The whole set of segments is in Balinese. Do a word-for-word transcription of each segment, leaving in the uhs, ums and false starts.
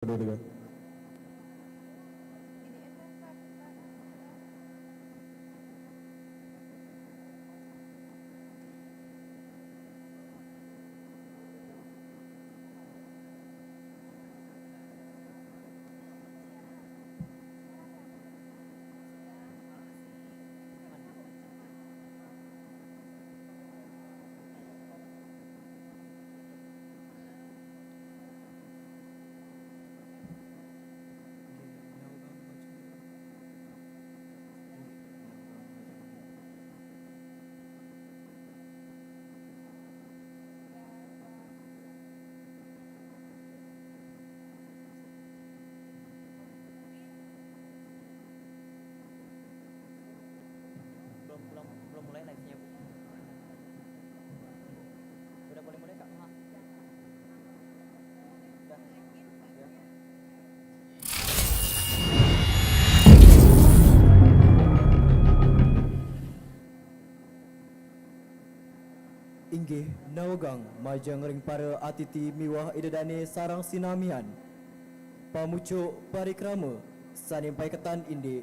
Kedua-dua. Belum, belum, belum mulai live-nya, Bu. Udah boleh mulai, Kak? Udah. Ya. Inggih, nawegang majeng ring para atiti miwah ida dane sareng sinamian. Pamucuk parikrama sane paiketan indik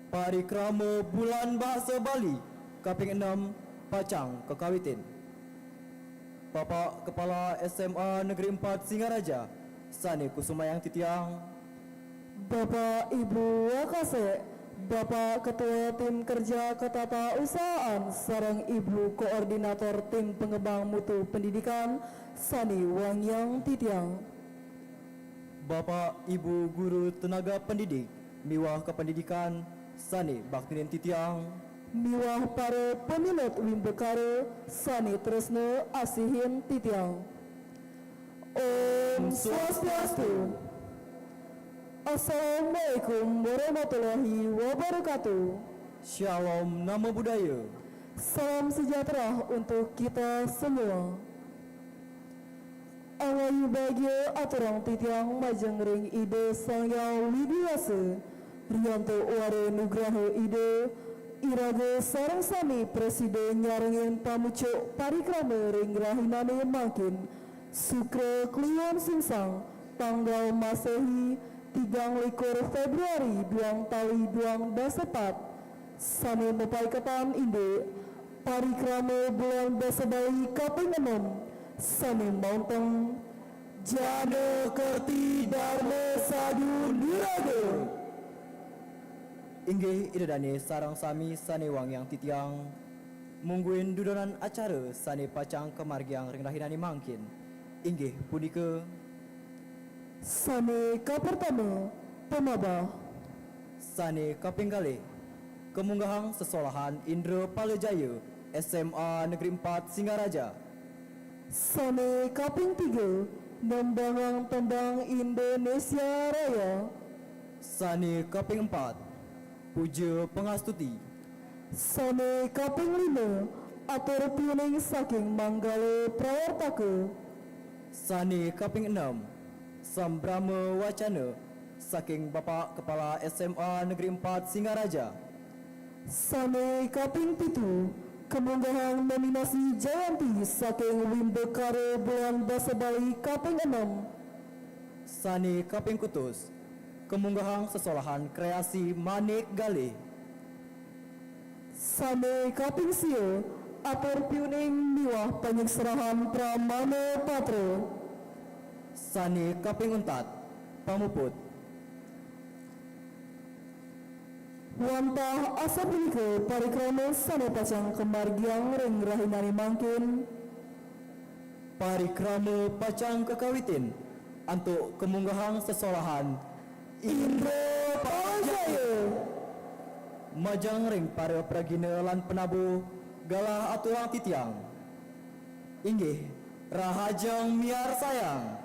parikrama Bulan Bahasa Bali kaping enem pacang kakawitin. Bapak Kepala S M A Negeri Empat Singaraja sane kusumayang titiang, Bapak Ibu Wakasek, Bapak Ketua Tim Kerja Ketatausahaan, sareng Ibu Koordinator Tim Pengembang Mutu Pendidikan sane wangiang titiang. Bapak Ibu Guru Tenaga Pendidik miwah Kependidikan sane baktinin titiang. Miwah para pamilet wimbakara sane tresna asihin titiang. Om Swastiastu. Assalamualaikum warahmatullahi wabarakatuh. Shalom Namo Buddhaya. Salam sejahtera untuk kita semua. Angayubagia aturang titiang majeng ring Ida Sang Hyang Widi Wasa, riantuk wara nugraha Ida, iraga sareng sami prasida nyarengin pamucuk parikrama ring rahinane mangkin, Sukra Kliwon Sungsang, tanggal Masehi, tigang likur Februari, duang tali duang dasa pat, sane mapaiketan indik parikrama Bulan Basa Bali kaping enem, sane maonteng Jana Kerti Darma Sadu Niraga. Inggih, Ida dane sareng sami sane wangiang titiang, mungguing dudonan acara sane pacang kamargiang ring rahinane mangkin, inggih punika, sane kapertama, pamabah. Sane kaping kalih, kamunggahang sesolahan Indra Palajaya, S M A Negeri Empat Singaraja. Sane kaping tiga, nembangang tembang Indonesia Raya. Sane kaping empat, puja pangastuti. Sane kaping lima, atur piuning saking Manggala Prawartaka. Sane kaping enem, sambrama wacana saking Bapak Kepala S M A Negeri Empat Singaraja. Sane kaping pitu, kamunggahang nominasi Jayanti saking Wimbakara Bulan Basa Bali kaping enem. Sane kaping kutus, kamunggahang sesolahan kreasi Manik Galih. Sane kaping sia, atur piuning miwah panyukserahan pramana patra. Sane kaping untat, pamuput. Wantah asapunika parikrama sane pacang kamargiang ring rahinane mangkin. Parikrama pacang kakawitin antuk kamunggahang sesolahan Indra Palajaya. Majeng ring para pragina lan penabuh, galah aturang titiang. Inggih, rahajeng miarsayang.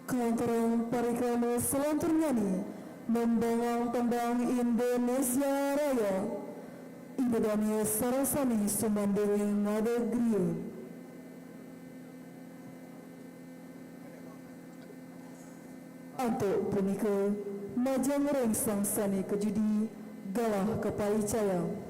Kalantaran parikrama salanturnyana, nembang tembang Indonesia Raya. Inda dani sareng sami sumanding ngadeg griya. Antuk punika, majeng ring sang sane kajudi galah kapaicayang.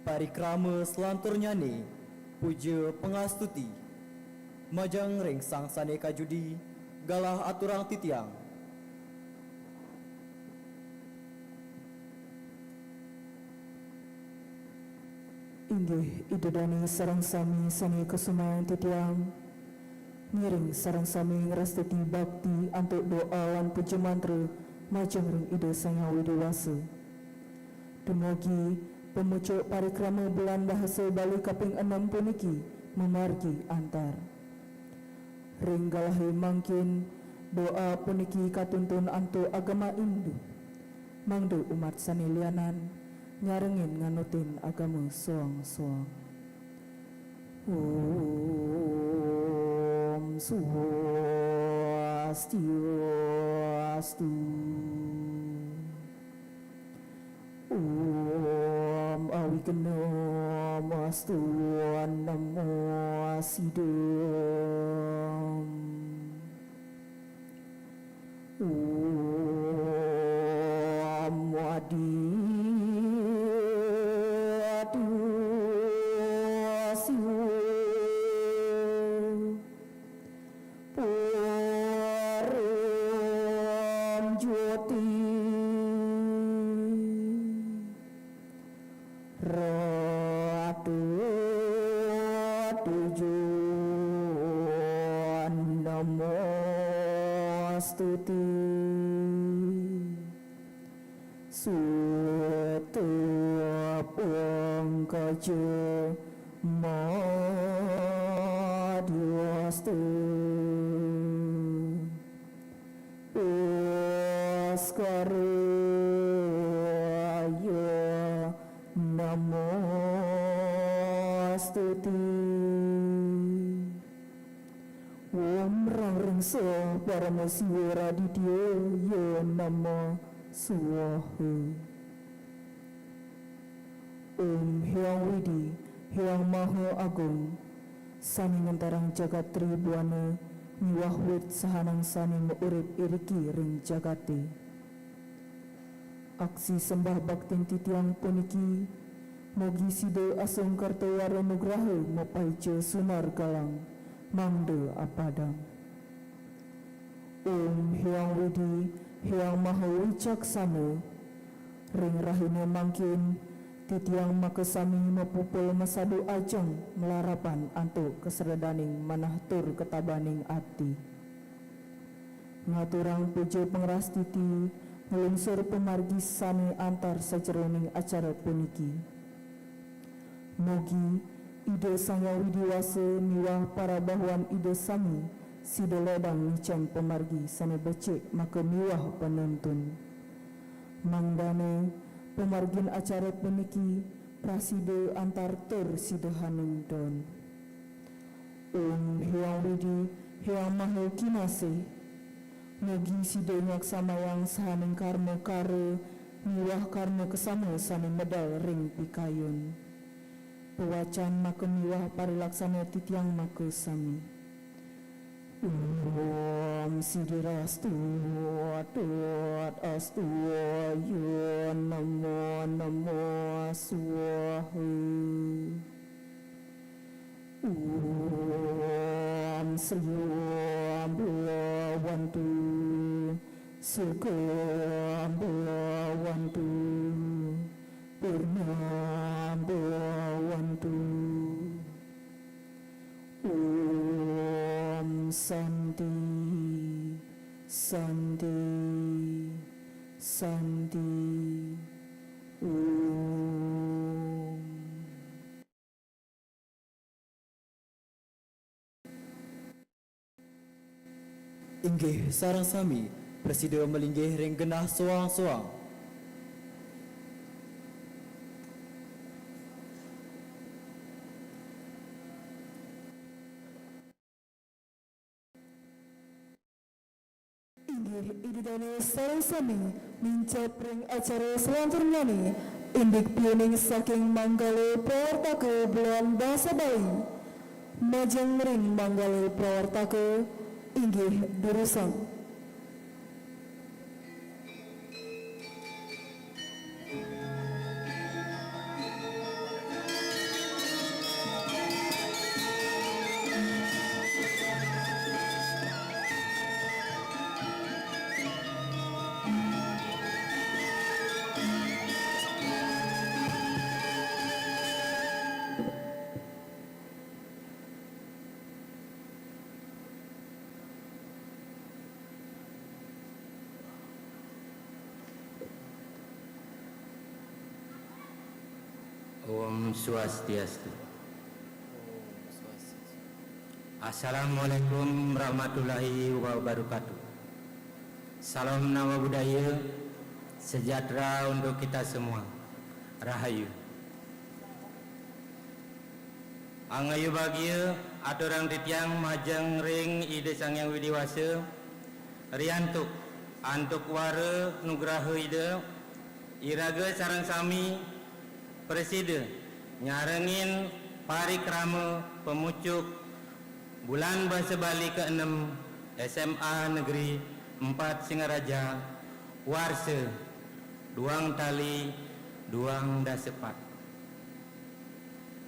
Parikrama selanturnyané, puja pangastuti. Majeng ring sang sané kajudi, galah aturang titiang. Inggih, Ida Dané sareng sami sané kasumayang titiang, ngiring sareng sami ngrastiti bakti antuk doa lan puja mantra majeng ring Ida Sang Hyang Widi Wasa. Dumugi pamucuk parikrama Bulan Bahasa Bali kaping enem puniki mamargi antar. Ring galahé mangkin, doa puniki katuntun antuk agama Hindu. Mangda umat sané lianan nyarengin nganutin agama soang-soang. Om Swastiastu. Om Awignamastu Namo Sidham. Om Aditya Siwa Param Jyoti Ratu Tujuh Namastuti. Suta Pangkaja Madhyastu Puskara Aya Namastuti. Om Rang Rengsa Parama Siwa Raditya Ya Nama Swaha. Om Hyang Widi, Hyang Maha Agung, sané ngentarang jagat tribuana miwah wit saha sané maurip iriki ring jagaté. Aksi sembah baktin titiang puniki, mugi sida asung kerta wara nugraha mapaica sunar galang, mangda apadang. Om Hyang Widi, Hyang Maha Wicaksana, ring rahina mangkin, titiang makasami mapupul masadu ajeng malarapan antuk kasredaning manah tur katabaning ati. Ngaturang puja pangrastiti, nglungsur pamargi sané antar sajeroning acara puniki. Mugi Ida Sang Hyang Widi Wasa miwah para bahuan Ida sami sida ledang ngicén pamargi sané becik maka miwah panuntun. Mangdané pamargin acara puniki prasida antar tur sida hanung don. Om Hyang Widi, Hyang Maha Kinasih. Mugi sida nyaksamayang sahaning karma kara miwah karma kasama sané medal ring pikayun. Pawacan maka miwah parilaksana titiang maka sami. Om Siddhirastu Tadastu Ya Namo Namo Swaha. Om Sriyam Bhawantu Sukham Bhawantu Purnam Bhawantu. Om Santi Santi Santi Om. Inggih, sareng sami prasida malinggih ring genah soang-soang. Inggih, Ida Dané sareng sami mincap ring acara salanturnyané, indik piuning saking Manggala Prawartaka Bulan Basa Bali. Majeng ring Manggala Prawartaka, inggih durusang. Om Swastiastu. Assalamualaikum warahmatullahi wabarakatuh. Salam nama budaya, sejahtera untuk kita semua. Rahayu. Angayu bagia aturang titiang majeng ring Ida Sang Hyang Widi Wasa, riantuk antuk wara nugraha Ida, iraga sareng sami prasida nyarengin parikrama pamucuk Bulan Basa Bali keenam S M A Negeri Empat Singaraja, warsa duang tali duang dasa pat.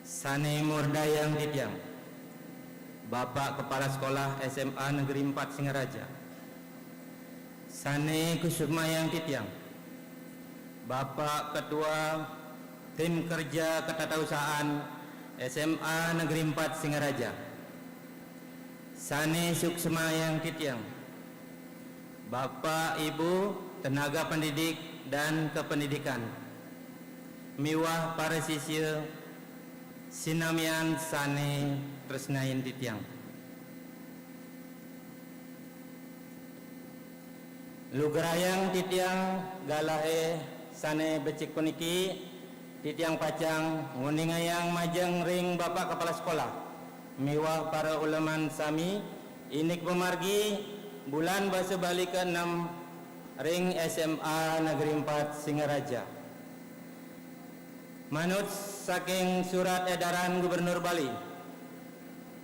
Sane murdayang titiang, Bapak Kepala Sekolah S M A Negeri Empat Singaraja. Sane kusumayang titiang, Bapak Ketua Tim Kerja Ketatausahaan S M A Negeri Empat Singaraja. Sane suksmayang titiang, Bapak, Ibu, tenaga pendidik dan kependidikan, miwah para sisya sinamian sane tresnain titiang. Lugrayang titiang galahe sane becik puniki, titiang pacang nguningayang majeng ring Bapak Kepala Sekolah miwah para uleman sami, indik pamargi Bulan Basa Bali keenam ring S M A Negeri Empat Singaraja. Manut saking Surat Edaran Gubernur Bali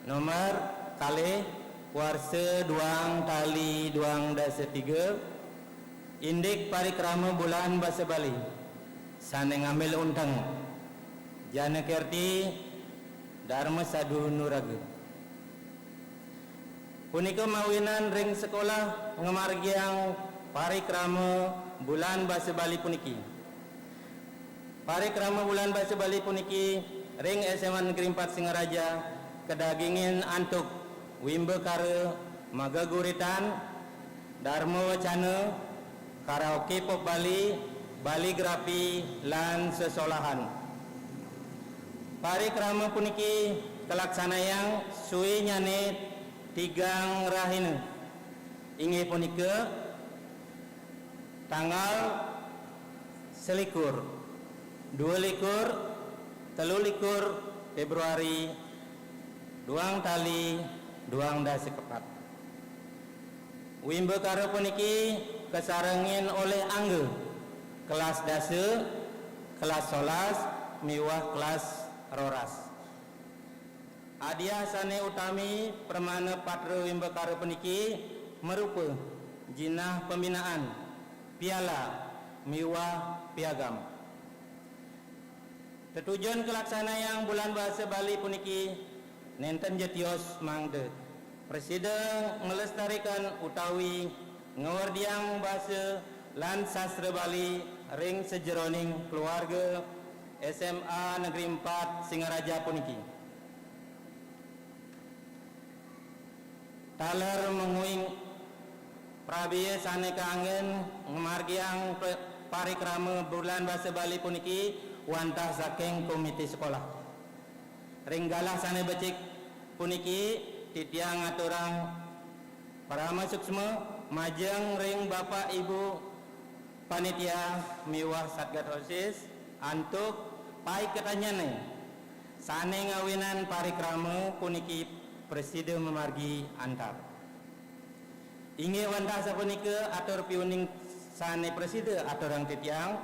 nomor kalih warsa duang tali duang dasa tiga, indik parikrama Bulan Basa Bali sane ngambil unteng Jana Kerti Darma Sadu Nuraga. Punika mawinan ring sekolah ngamargiang parikrama Bulan Basa Bali puniki. Parikrama Bulan Basa Bali puniki ring S M A Negeri Empat Singaraja kadagingin antuk wimbakara magaguritan, darma wacana, karaoke pop Bali, baligrafi, lan sesolahan. Parikrama puniki kalaksanayang suenyane tigang rahina, inggih punika tanggal selikur, dua likur, telu likur Februari duang tali duang dasa kepat. Wimbakara puniki kasarengin olih angga kelas dasa, kelas solas, miwah kelas roras. Hadiah sane utami pramana patra wimbakara puniki marupa jinah pembinaan, piala, miwah piagam. Tetujon kalaksanayang Bulan Basa Bali puniki nenten ja tios mangda prasida nglestarikan utawi ngwerdiang basa lan sastra Bali ring sajeroning keluarga S M A Negeri Empat Singaraja puniki. Taler mungguing prabea sane kanggen ngamargiang pe-, parikrama Bulan Basa Bali puniki wantah saking komite sekolah. Ring galah sane becik puniki, titiang ngaturang parama suksma majeng ring Bapak Ibu Panitia miwah Satgas OSIS antuk paiketanyane sane ngawinan parikrama puniki prasida mamargi antar. Inggih wantah sapunika atur piuning sane prasida aturang titiang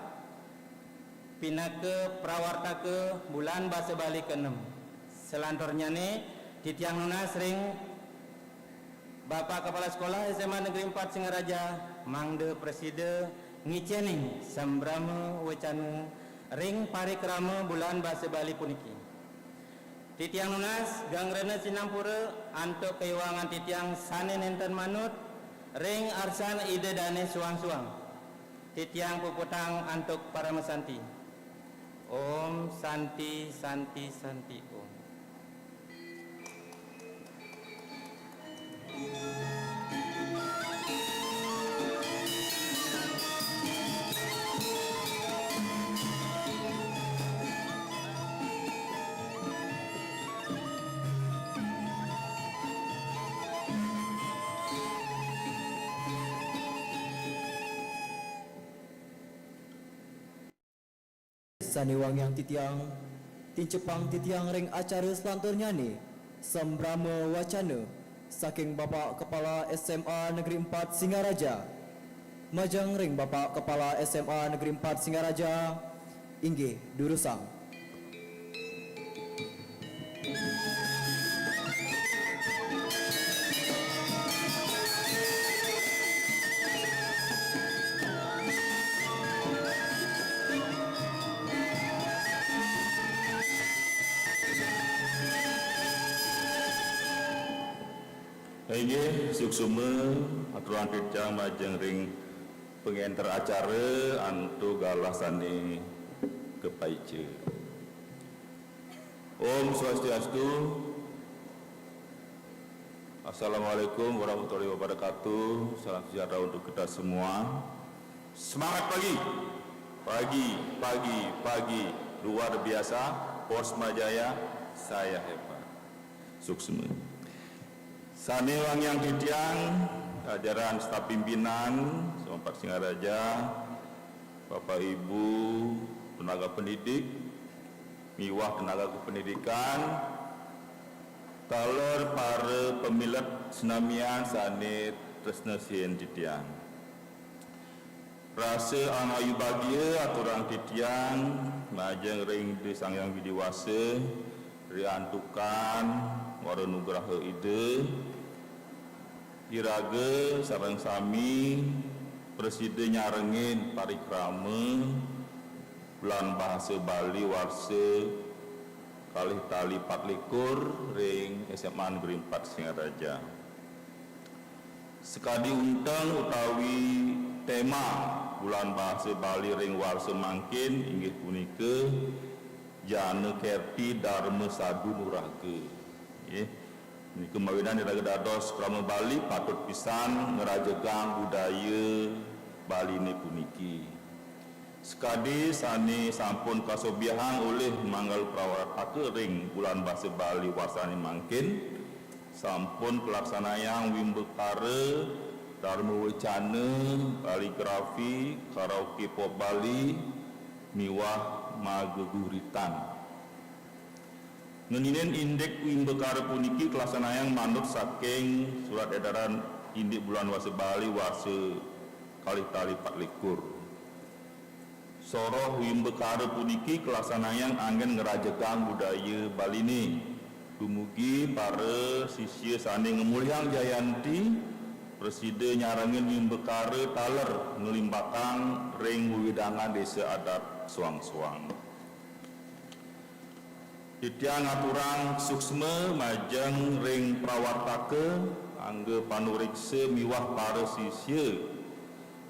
pinaka prawartaka Bulan Basa Bali keenem. Salanturnyane titiang nunas ring Bapak Kepala Sekolah S M A Negeri Empat Singaraja mangda prasida ngicening sambrama wecana ring parikrama Bulan Basa Bali puniki. Titiang nunas geng rena sinampura antuk kaiwangan titiang sane nenten manut ring arsan Ida Dane suang-suang. Titiang puputang antuk paramasanti. Om Santi, Santi, Santi, Om. Sané wangiang titiang, tincepang titiang ring acara selanturnyané, sambrama wacana saking Bapak Kepala S M A Negeri Empat Singaraja. Majeng ring Bapak Kepala S M A Negeri Empat Singaraja, inggih durusang. Inggih, suksma aturang titiang majeng ring pangenter acara antuk galah sané kapaica. Om Swastiastu. Assalamualaikum warahmatullahi wabarakatuh. Salam sejahtera untuk kita semua. Semangat pagi. Pagi, pagi, pagi. Luar biasa. Pos Majaya, saya hebat. Suksma. Sané wangiang titiang, jajaran staf pimpinan, S M A Empat Singaraja, Bapak Ibu, tenaga pendidik, miwah tenaga kependidikan, taler para pamilet sinamian sané tresna sihin titiang. Rasa angayu bagia aturang titiang majeng ring Ida Sang Hyang Widi Wasa, riantukan wara nugraha Ida, iraga sareng sami prasida nyarengin parikrama Bulan Bahasa Bali warsa kalih tali patlikur ring S M A Negeri Empat Singaraja. Sakadi unteng utawi tema Bulan Bahasa Bali ring warsa mangkin inggih punika Jana Kerti Darma Sadu Nuraga. Nggih. Nika mawinan iraga dados krama Bali patut pisan ngrajegang budaya Baliné puniki. Sakadi sané sampun kasobiahang olih manggala prawartaka ring Bulan Basa Bali warsané mangkin, sampun kalaksanayang wimbakara, darma wecana, kaligrafi, karaoke pop Bali, miwah mageguritan. Ngeninin indik wimbakara puniki kalaksanayang manut saking surat edaran indik Bulan Basa Bali warsa kalih tali patlikur. Soroh wimbakara puniki kalaksanayang anggén ngrajegang budaya Baliné. Dumugi para sisia sané ngamolihang jayanti prasida nyarengin wimbakara taler nglimbakang ring wewidangan désa adat soang-soang. Titiang ngaturang suksma majeng ring prawartaka, angga panuréksa miwah para sisia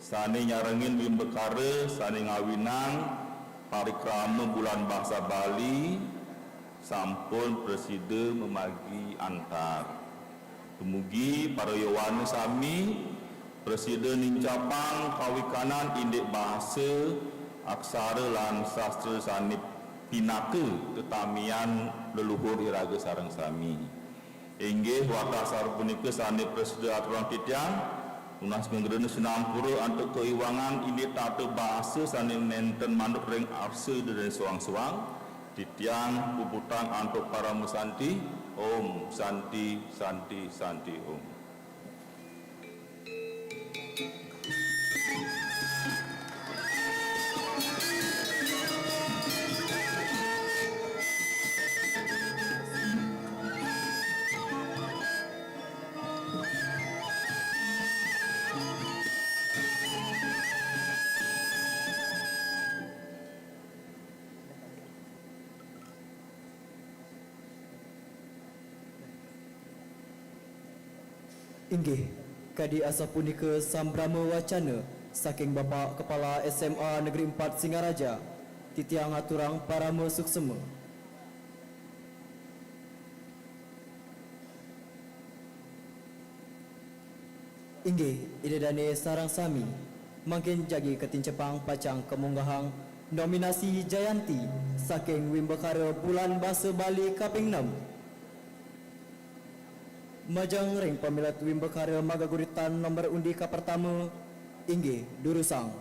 sané nyarengin wimbakara sané ngawinang parikrama Bulan Basa Bali sampun prasida mamargi antar. Dumugi para yowana sami prasida nincapang kawikanan indik basa, aksara lan sastra sané pinaka tetamian leluhur iraga sareng sami. Inggih, wantah sapunika sané prasida aturang titiang, nunas geng rena sinampura antuk kaiwangan indik tata basa sané nénten manut ring arsa Ida dané soang-soang, titiang puputang antuk parama santi. Om Santi, Santi, Santi Om. Inggih, kadi asapunika sambrama wacana saking Bapak Kepala S M A Negeri Empat Singaraja, titiang aturang parama suksma. Inggih, Ida dané sareng sami, mangkin jagi katincepang pacang kamunggahang nominasi jayanti saking wimbakara Bulan Basa Bali kaping enam. Majeng ring pamilet wimbakara magaguritan nomor undi kapertama, inggih durusang.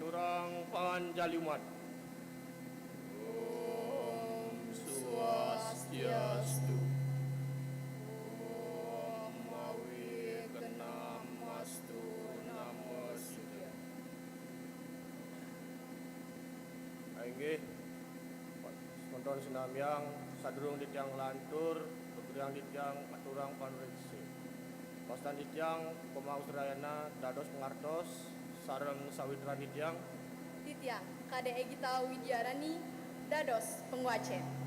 Turang panganjali umat. Om Swastiastu. Om Awi Kenam Astu Namo Sidham. Inggih, semeton sinamiang, sadurung titiang nglantur, begrang titiang ngaturang panuréksi. Wastan titiang, Komang Sutrayana, dados pangartos sareng sawitran titiang. Titiang, Kadék Egita Widiarani, dados pangwacén.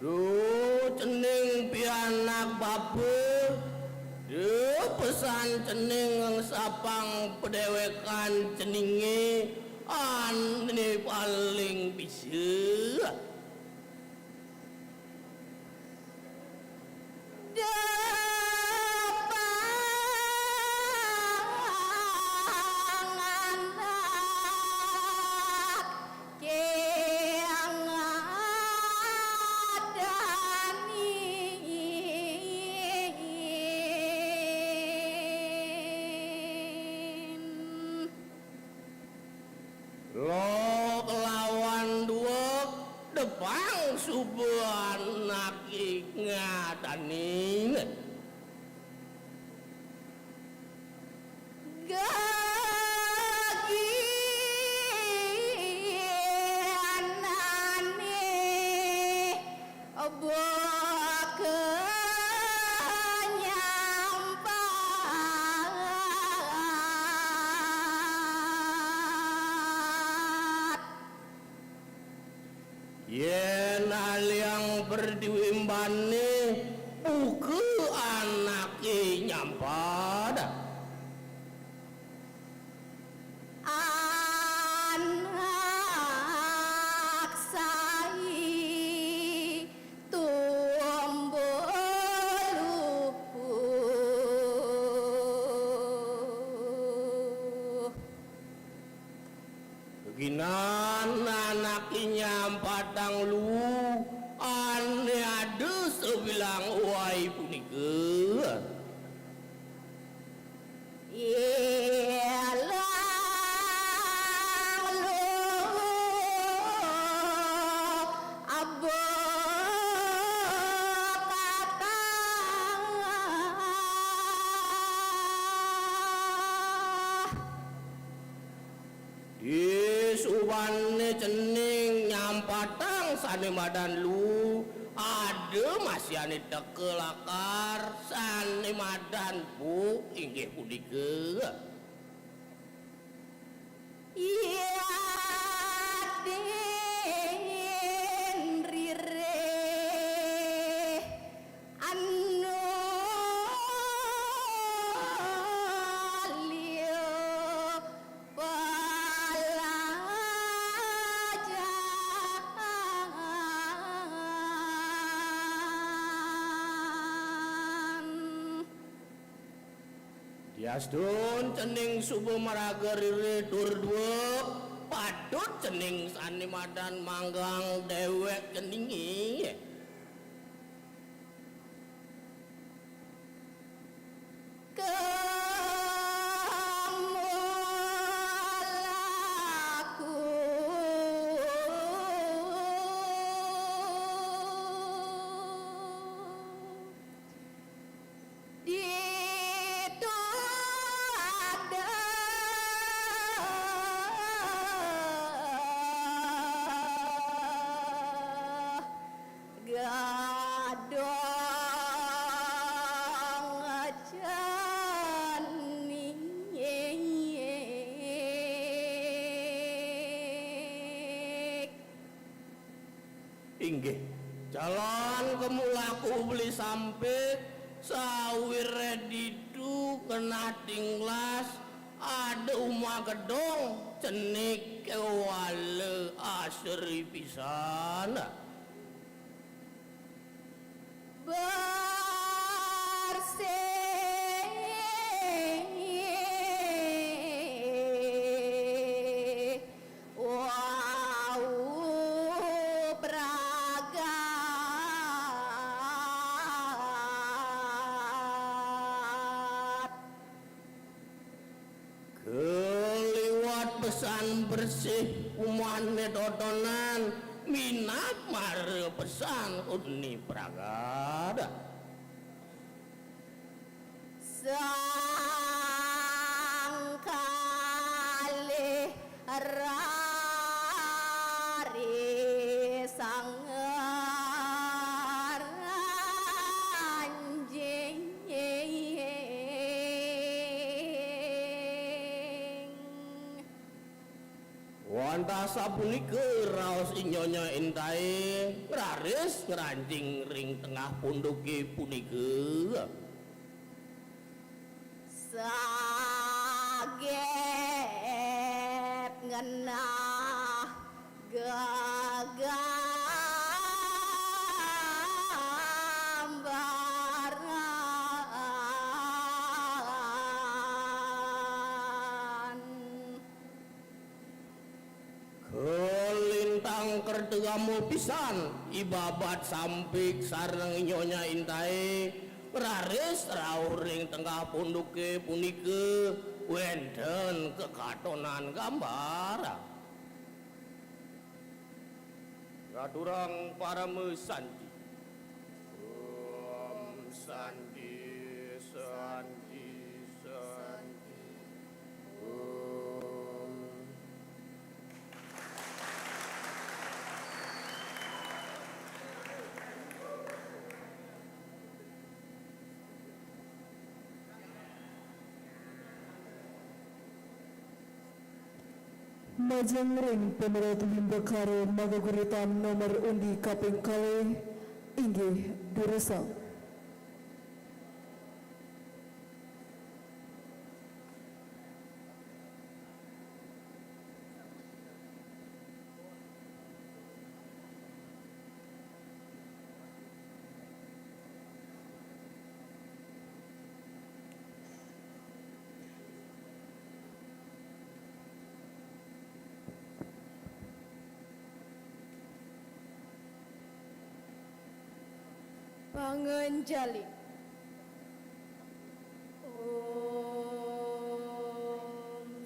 Duh, cening pianak bapa, duh, pesan cening sapang padéwékan ceningé, ané paling bisa. Lok lawan duwek depang suba anaké ngadanin. Gagi anané buka nyampat. Yén aliang pertiwimbané buka anaké nyampat. Anak sai tumbuh luhuh. Geginan anaké nyampatang luhu ané ada sabilang wai punika. Ilang luh abuk katah. Disubané cening nyampatang sané madan luh, ada masihané teka lakar sané madan buk inggih punika. Yadin ririh anu liu palajan. Diastun cening suba maraga ririh tur duwek, patut cening sané madan manggang déwék ceningé. Kemulaku. Ditu ada gadong cening. Inggih, jalan kemulaku beli sampik, sawiréh ditu Genah tinglas, ada umah gedong, cenik kéwala asri pisan. Bersih. Wau pragat. Keliwat pesan bersih umahné totonan, minab mara pesan uni pragat. Sang kalih rari sang ranjing. Wantah sapunika raos I Nyonya Intaé, raris ngranjing ring tengah punduké punika. Sagét ngenah gegambaran. Kalintang kerta gama pisan, I Babad Sampik sareng Nyonya Intaé, raris rauh ring tengah punduké punika wénten kakatonan gambar. Ngaturang parama santi. Om santi, santi, santi. Om. Majeng ring pameretan bhim prakara magaguritan nomor undi kaping kalih, inggih durusang. Panganjali. Om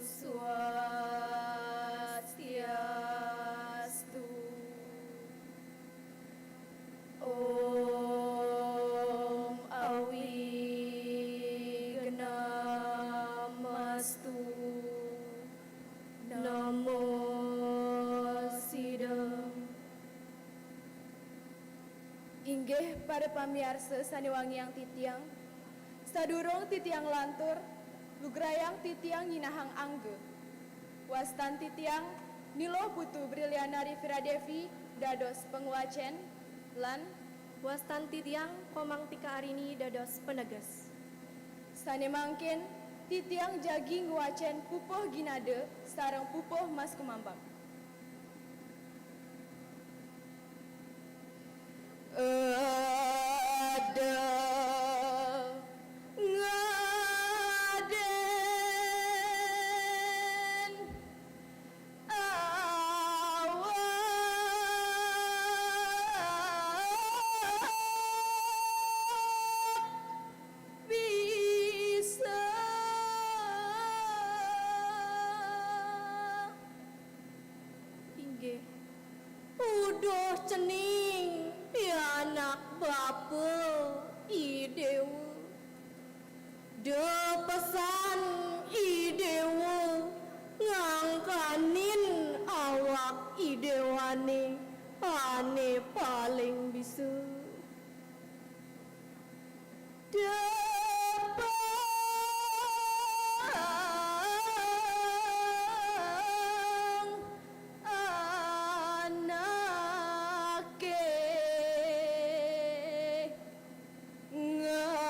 Swastiastu. Om Awignamastu. Namo Siddham. Inggih para pamiarsa sané wangiang titiang, sadurung titiang lantur, lugrayang titiang nyinahang angga. Wastan titiang Ni Luh Putu Briliana Rivira Devi dados pangwacén, lan wastan titiang Komang Tika Arini dados paneges. Sané mangkin, titiang jagi ngwacén pupuh ginada sareng pupuh mas kumambang. Ada ngadén awak bisa. Inggih. Uduh cening pianak bapa I Déwa. Da pesan I Déwa ngangkanin awak I Déwané ané paling bisa. Depang anaké ngang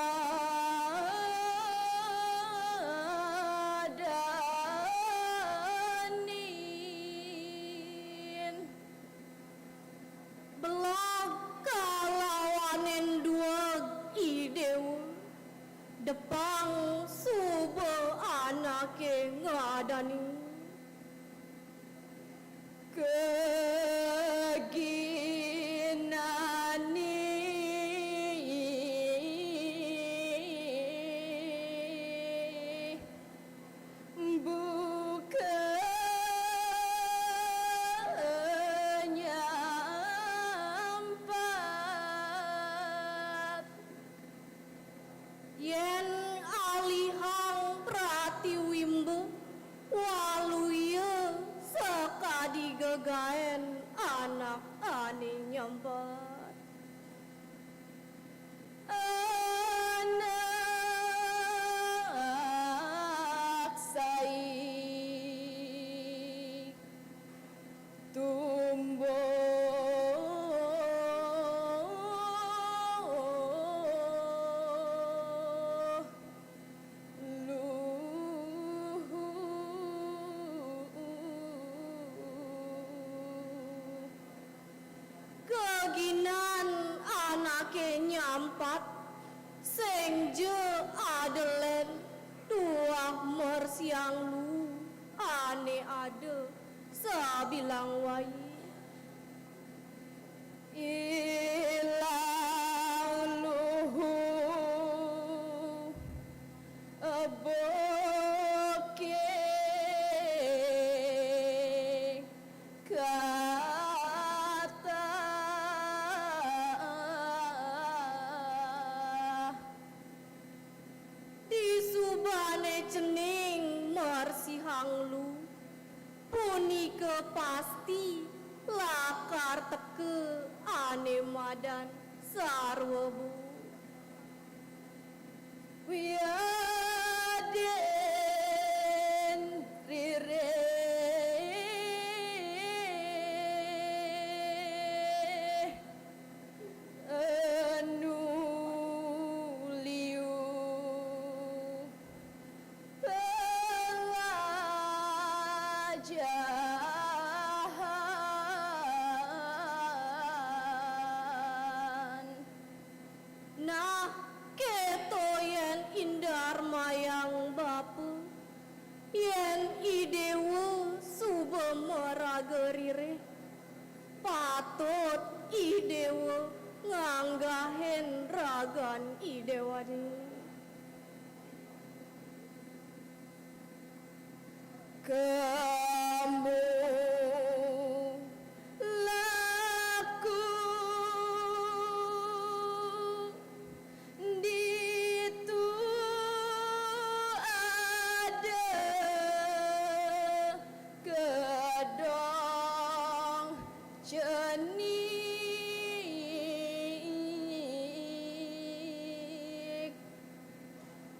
Kaginani buka nyampat. Yén alihang pratiwimba, waluya sakadi gegaén anak ané nyampat. Anak sai tumbuh luhu. Kaginan anaké nyampat, sing ja ada lén tuah mersihang lu ané ada sabilang wai. Ilang luhu bokeh kata. Disubané cening mersihang lu, punika pasti lakar teka ané madan sarwa bu. Wiadin ririh anu liu pelajahan. Nah, kéto yén indar mayang bapa, yén I Déwa suba maraga ririh, patut I Déwa nganggahin ragan I Déwané. Kemu laku ditu ada gedong cenik.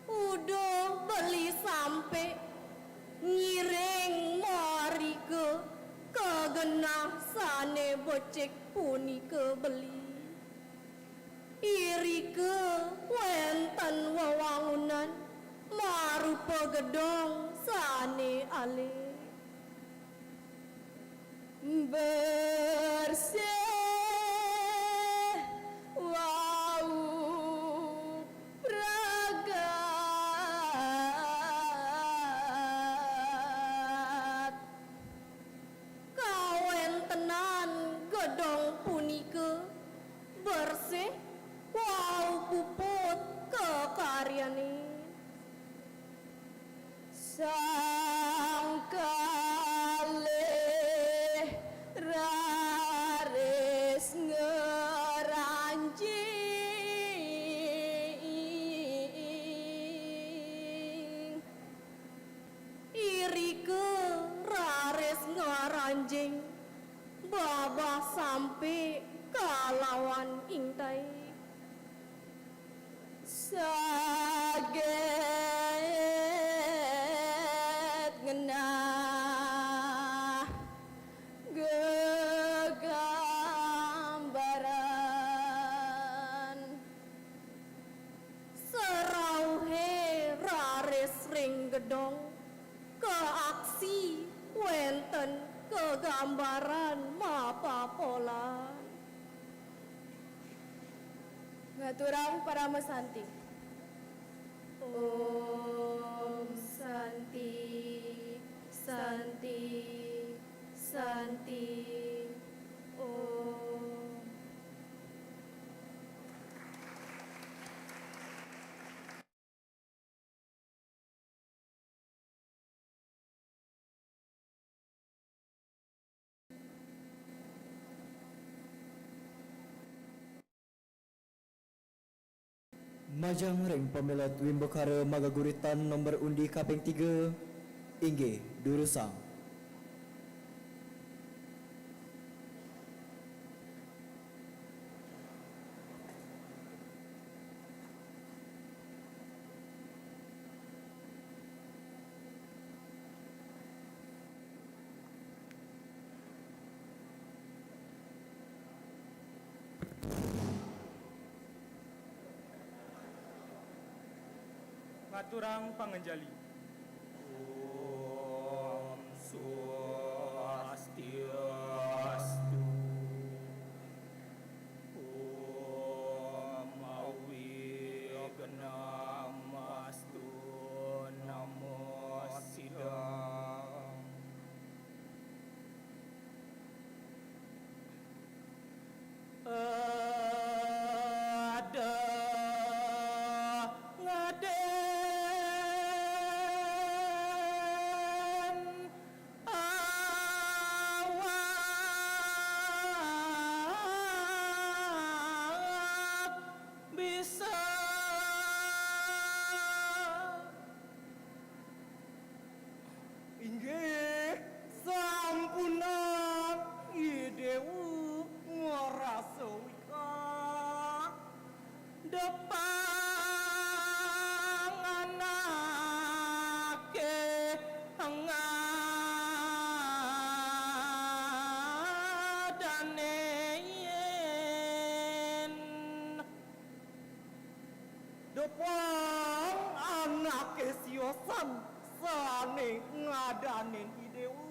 Uduh beli sampik ngiring marika ka genah sané becik punika beli. Irika wénten wewangunan marupa gedong sané alit. Bersih wau pragat. Kawéntenan gedong punika bersih wau puput kakaryané. Sang kalih raris ngranjing. Irika raris ngranjing babah sampik kalawan ingtai. Saget ngenah gegambaran. Serauhé raris ring gedong, kaaksi wénten gegambaran mapapolan. Ngaturang parama santi. Om Santi. Santi. Om. Majeng ring pamilet wimbakara magaguritan nomor undi kaping tiga, inggih durusang. Ngaturang panganjali. Om Swastiastu. Om Awighnam Astu. Namo Siddham. Ada ngaden awak bisa. Inggih, sampunang I Déwa ngrasa wikan. Depang anaké ngadanin. Depang anaké siosan sané ngadanin I Déwa.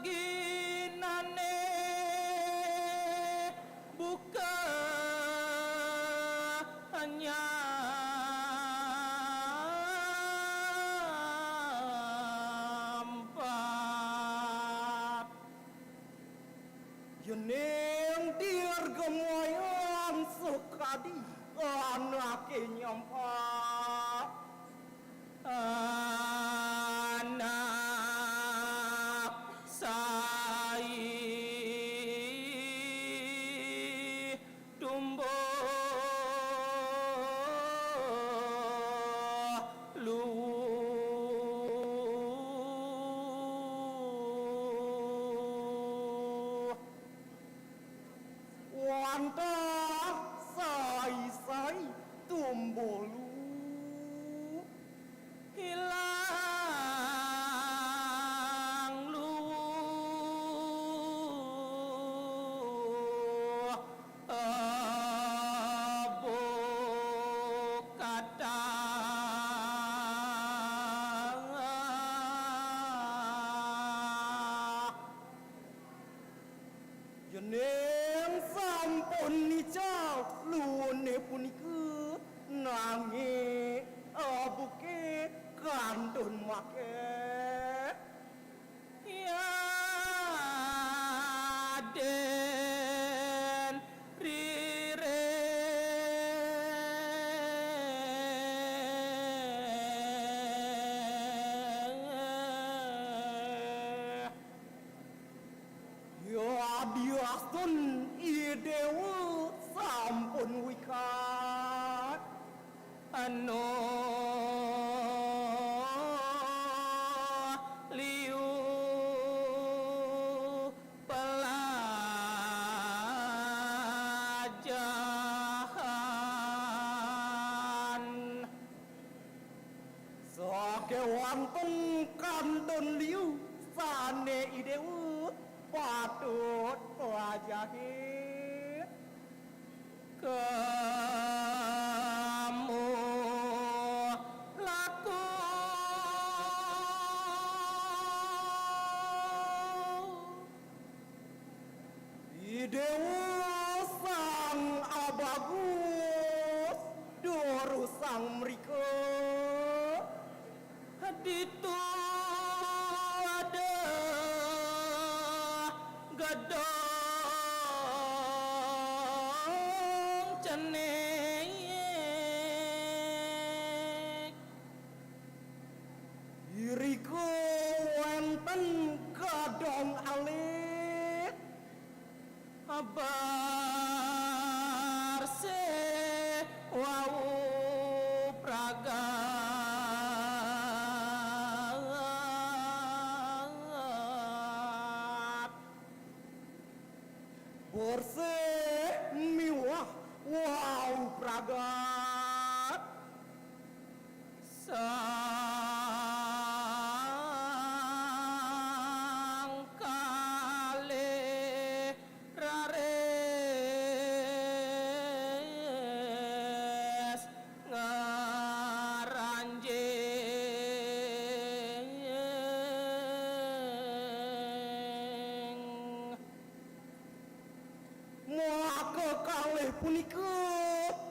Geginané buka nyampat. Yéning dirgemayan sakadi anaké nyampat. Anak sai tumbuh luwuh. Wantah sai-sai tumbuh luwuh. Ilang luwuh, eh, bukatan. Yéning sampun nical luwuhné punika, nanging abuké kantun makéh. Yadin riring. Yadiastun I Déwa sampun wikan. Anu liu pelajahan. Sakéwanten kantun liu sané I Déwa patut pelajahin. Kemu laku. I Déwa sang abagus, durusang mrika. Ditu Irika wénten gedong alit. Bersih wau pragat. Bersih miwah wau pragat. Sang kalih raris ngranjing. Maka kalih punika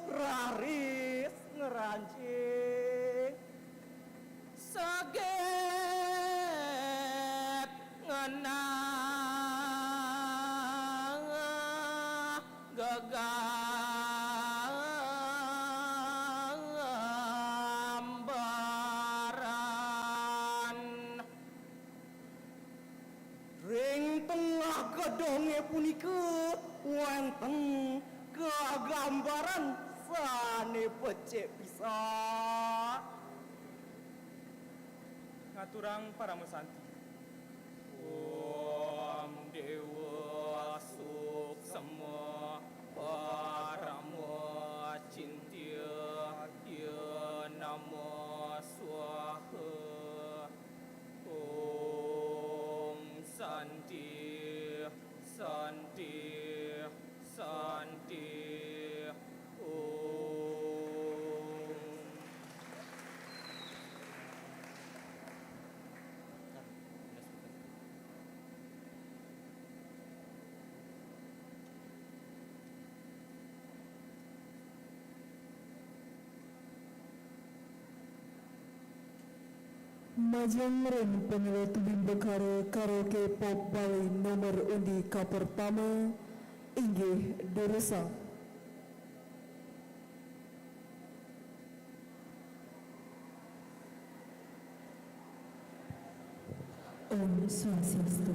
raris ngranjing. Saget ngenah gegambaran. Ring tengah gedonge punika wénten gegambaran sane becik pisan. Ngaturang parama santi. Om Dewa Suksma Parama Cintya Ya Nama Swaha. Om Santi, Santi, Santi, Om. Majeng ring pamilet Bimbakara Karaoke Pop Bali nomor undi kapertama, inggih durusang. Om Swastiastu.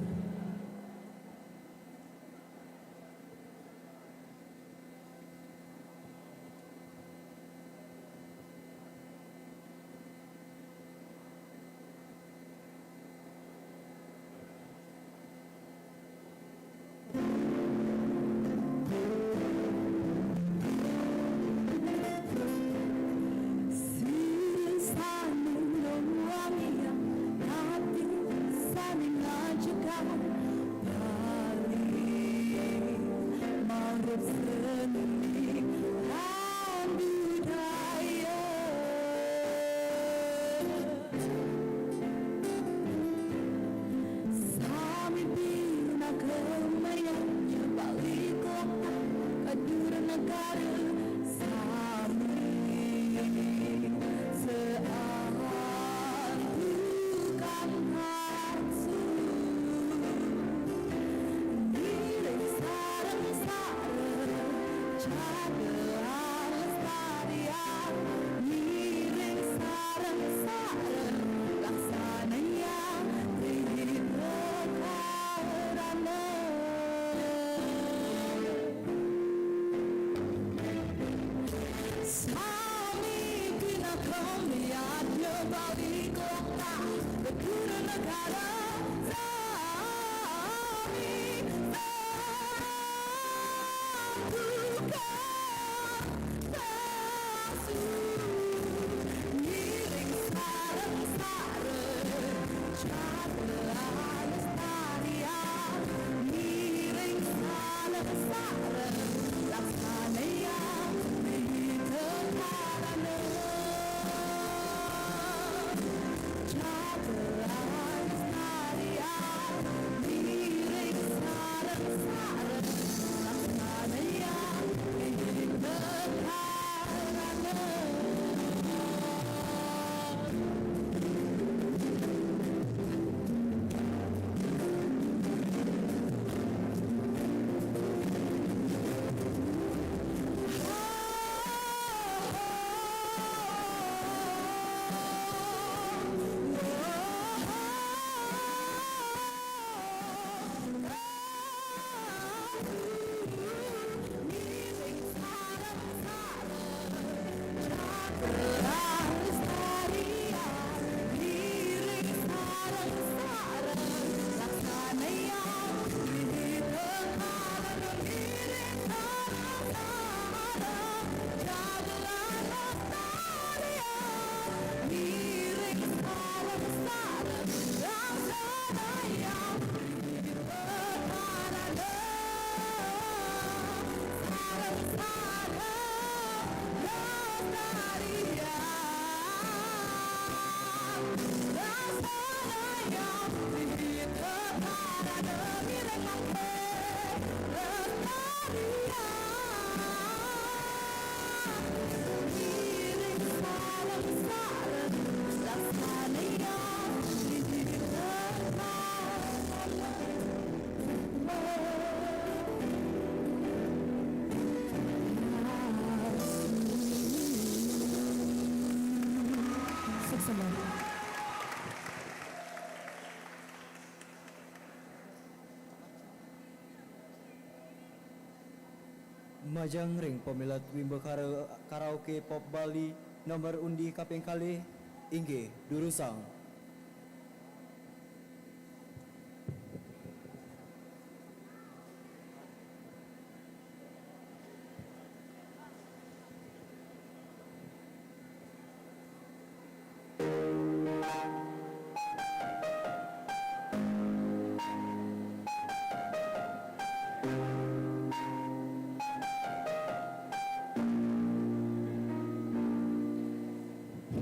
Majeng ring pamilet Wimbakara Karaoke Pop Bali nomor undi kaping kalih, inggih durusang.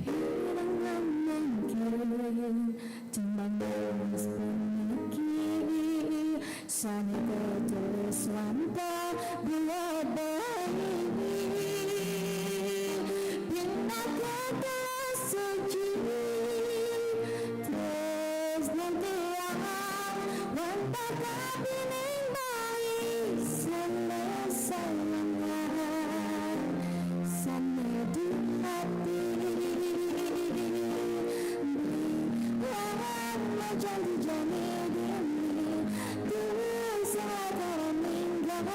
Hirang mangkin, timbang manis puniki, sane katulis wantah dua bayi. Pinaka telah suci, tresnan tiang wantah kapining bayi, sane sayangan, sane di hati. Lawan majan dijani dini, tu sawatara ninggal,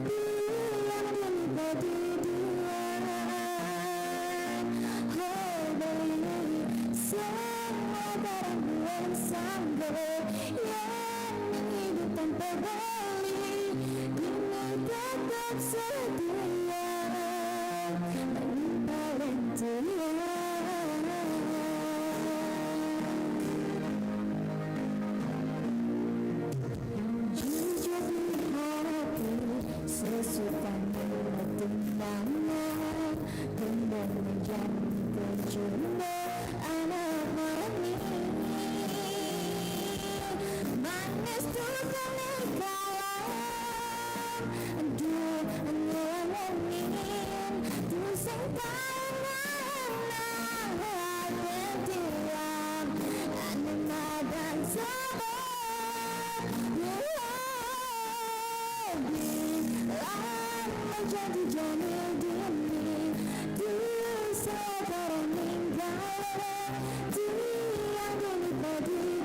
tiang dini padidian. Ho beli, sawatara buin sanggup, yen idup tanpa beli, dini tetap setia. Paling tua. Jujur di hati, sesuatu pertimbangan, gendong menjadi percuma anak mani. Manis tu kami kalah, duh ngelengin, tu sing paling enak, hati tiang, anu madan sebab. Lama jadi jani dini, tu sawatara ninggal, tiang dini padidian.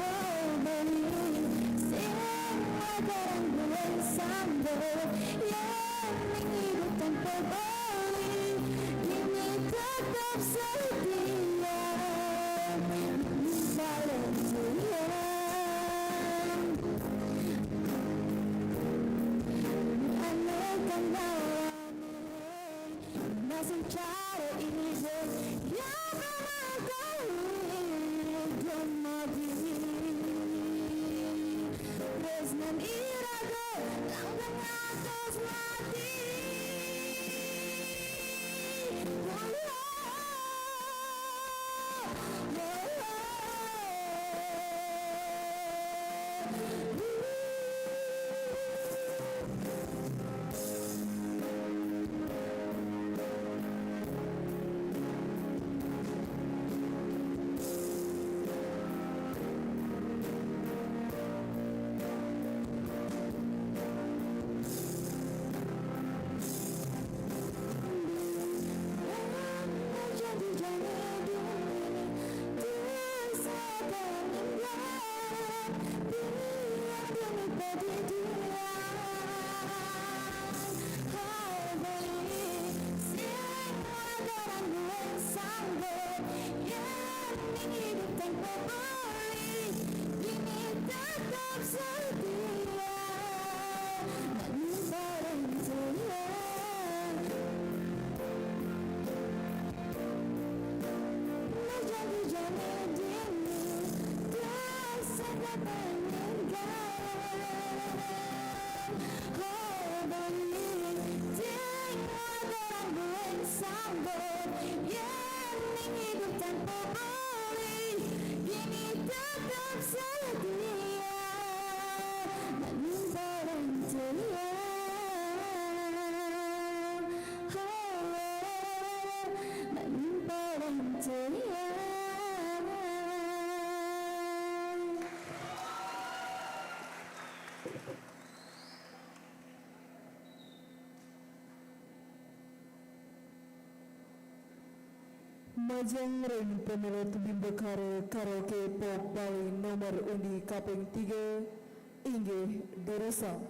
Ho beli, sing magarang buin sanggup, yen ning idup tanpa beli, dini tetap setia. Saling sayang. Ane kang gawane, masih cara ijo, ya mama kali dumadi. Tresnan iraga, langgeng atus mati. Majeng ring pemilut Bimbekare Karaoke Pop Bali nomor undi kaping tiga, inggih durusang.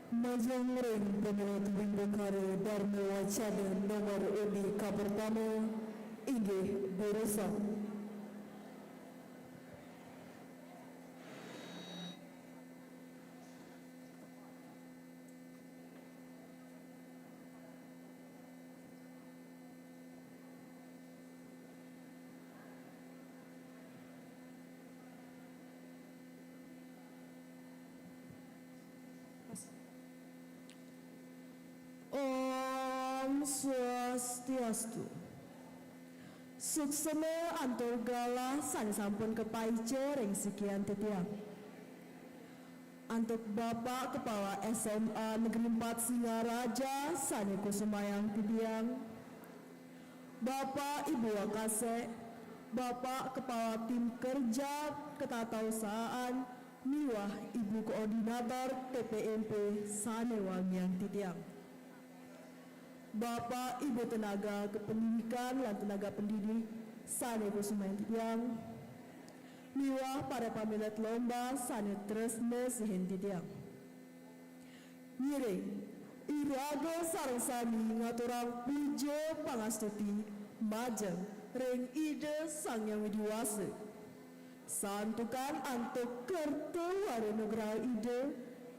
Majeng ring pamilet Wingkara Dharma Wacana nomor undi kapertama, inggih durusang. Om Swastiastu. Suksma antuk galah sané sampun kapaica ring sikian titiang. Antuk Bapak Kepala S M A Negeri Empat Singaraja sané kusumayang titiang. Bapak Ibu Wakasek, Bapak Kepala Tim Kerja Ketatausahaan, miwah Ibu Koordinator T P M P sané wangiang titiang. Bapak Ibu tenaga kependidikan lan tenaga pendidik sané kusumayang titiang. Miwah para pamilet lomba sané tresna sihin titiang. Ngiring, iraga sareng sami ngaturang puja pangastuti majeng ring Ida Sang Hyang Widi Wasa. Santukan antuk kerta wara nugraha Ida,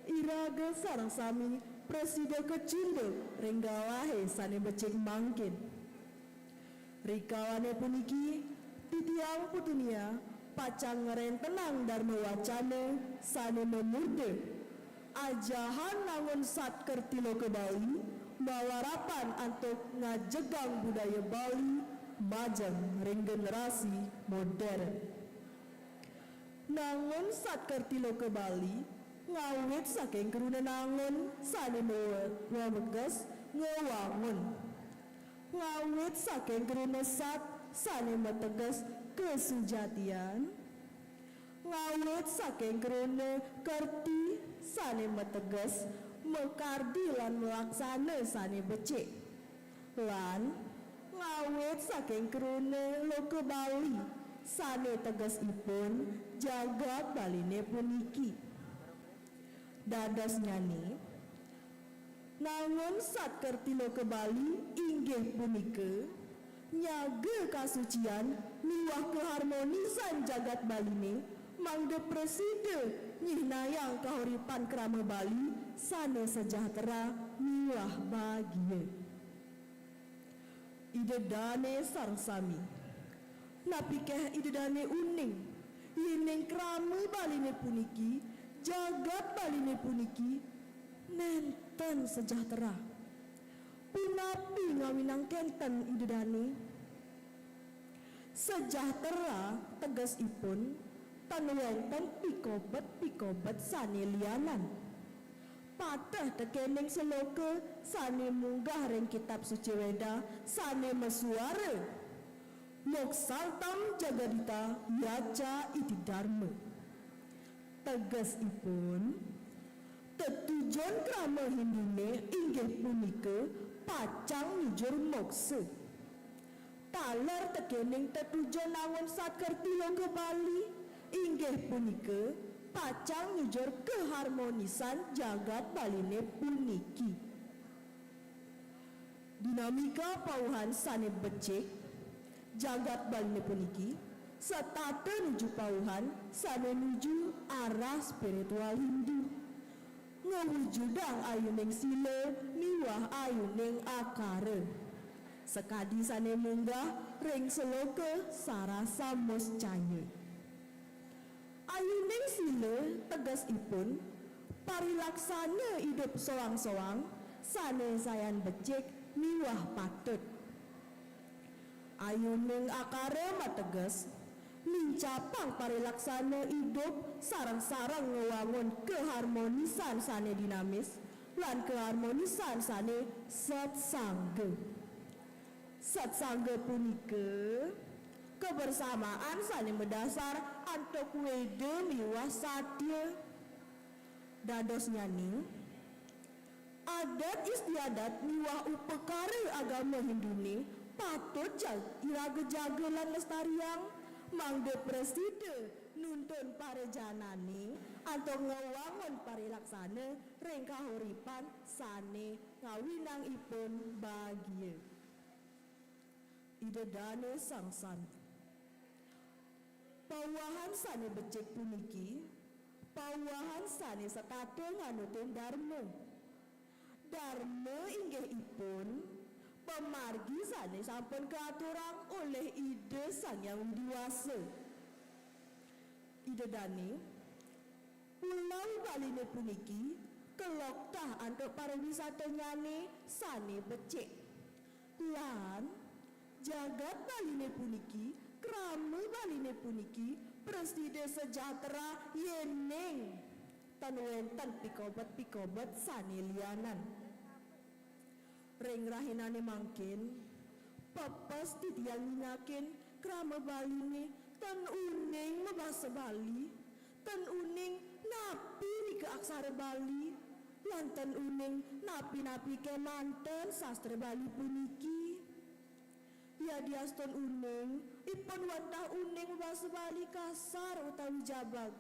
iraga sareng sami prasida kacunduk ring galahé sané becik mangkin. Rikalané puniki, titiang Putu Nia pacang ngrentenang dharma wacana sané mamurda Ajahan Nangun Satkerti Loka Bali, malarapan antuk ngajegang budaya Bali majeng ring generasi modern. Nangun Satkerti Loka Bali ngawit saking kruna nangun sané mawe-, maweges ngewangun. Ngawit saking kruna sat sané mateges kasujatian. Ngawit saking kruna kerti sané mateges makardi lan malaksana sané becik. Lan ngawit saking kruna loka Bali sané tegesipun jagat Baliné puniki. Dadosnyané, Nangun Satkerti Loka Bali inggih punika nyaga kasucian miwah kaharmonisan jagat Baliné, mangda prasida nyihnayang kahuripan krama Bali sané sejahtera miwah bagia. Ida dané sareng sami. Napiké Ida dané uning, yéning krama Baliné puniki, jagat Baliné puniki, nénten sejahtera? Punapi ngawinang kénten Ida dané? Sejahtera tegesipun tan wénten pikobet-pikobet sané lianan. Pateh tekéning seloka sané munggah ring Kitab Suci Weda sané masuara, "Moksartham jagadhita yacca iti dharma." Tegesipun, tetujon krama Hinduné inggih punika pacang nujur moksa. Taler tekéning tetujon Nangun Satkerti Loka Bali, inggih punika pacang nujur kaharmonisan jagat Baliné puniki. Dinamika pauhan sané becik jagat Baliné puniki setata nuju pauhan sané nuju arah spiritual Hindu, ngwujudang ayuning sila miwah ayuning akara. Sakadi sané munggah ring seloka sarasa muscaya. Ayuning sila tegesipun parilaksana idup soang-soang sané sayan becik miwah patut. Ayuning akara mateges nincapang parilaksana idup sareng-sareng ngwangun kaharmonisan sané dinamis lan kaharmonisan sané satsangga. Satsangga punika kabersamaan sané madasar antuk Weda miwah Satya. Dadosnyané, adat istiadat miwah upakara agama Hinduné patut jag-, iraga jaga lan lestariang, mangda prasida nuntun parajanané antuk ngawangun parilaksana ring kahuripan sane ngawinang ipun bagia. Ida Dane Sang Santi. Pauwahan sane becik puniki, pauwahan sane setata nganutin darma. Darma inggih ipun pamargi sane sampun kaaturang olih Ida Sang Hyang Widi Wasa. Ida Dane, Pulau Baline puniki kaloktah antuk pariwisatanyane sane becik. Lan jagat Baline puniki, krama Baline puniki prasida sejahtera yening tan wenten pikobet-pikobet sane lianan. Ring rahinane mangkin, pepes titiang nyingakin krama Baline tan uning mabasa Bali, tan uning napi nika aksara Bali, lan tan uning napi-napi kemanten sastra Bali puniki. Yadiastun uning, ipun wantah uning mabasa Bali kasar utawi jabag.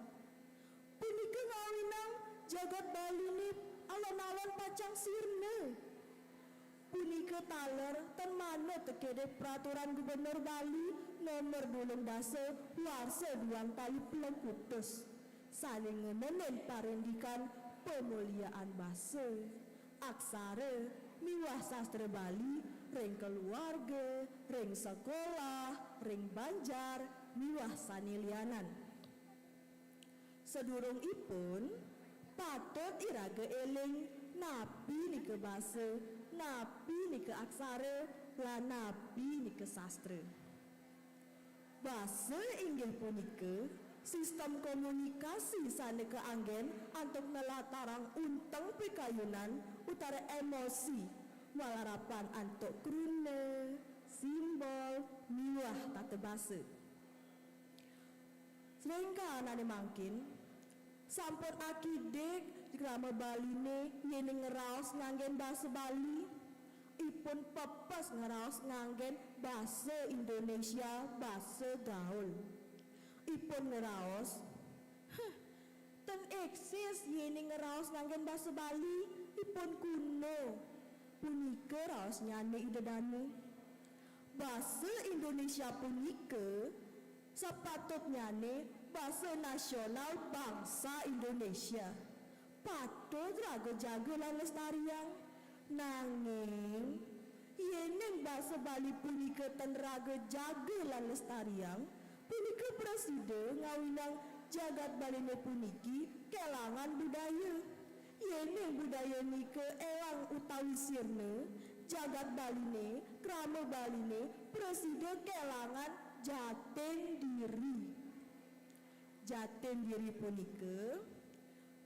Punika ngawinang jagat Baline alon-alon pacang sirna. Punika taler tan manut kedek Peraturan Gubernur Bali nomor dulung dasa warsa duang tali plekutus, sane ngenenin parindikan pamuliaan basa, aksara, miwah sastra Bali ring kaluarga, ring sekolah, ring banjar, miwah sane lianan. Sadurungipun, patut iraga eling napi nika basa, napi nika aksara, lan napi nika sastra. Basa inggih punika sistem komunikasi sane kaanggen antuk nlatarang unteng pikayunan utara emosi, malarapan antuk kruna, simbol, miwah tata basa. Ring kahanane mangkin, sampun akidik krama Baline yening ngraos nganggen basa Bali, ipun pepes ngraos nganggen basa Indonesia, basa gaul. Ipun ngraos, "Huh, ten eksis yening ngraos nganggen basa Bali, ipun kuno." Punika raosnyane Ida Dane. Basa Indonesia punika sapatutnyane basa nasional bangsa Indonesia. Patut raga jaga lan lestariang. Nanging, yening basa Bali punika ten raga jaga lan lestariang, punika prasida ngawinang jagat Baline puniki kelangan budaya. Yening budaya nika elang utawi sirna, jagat Baline, krama Baline, prasida kelangan jatin diri. Jatin diri punika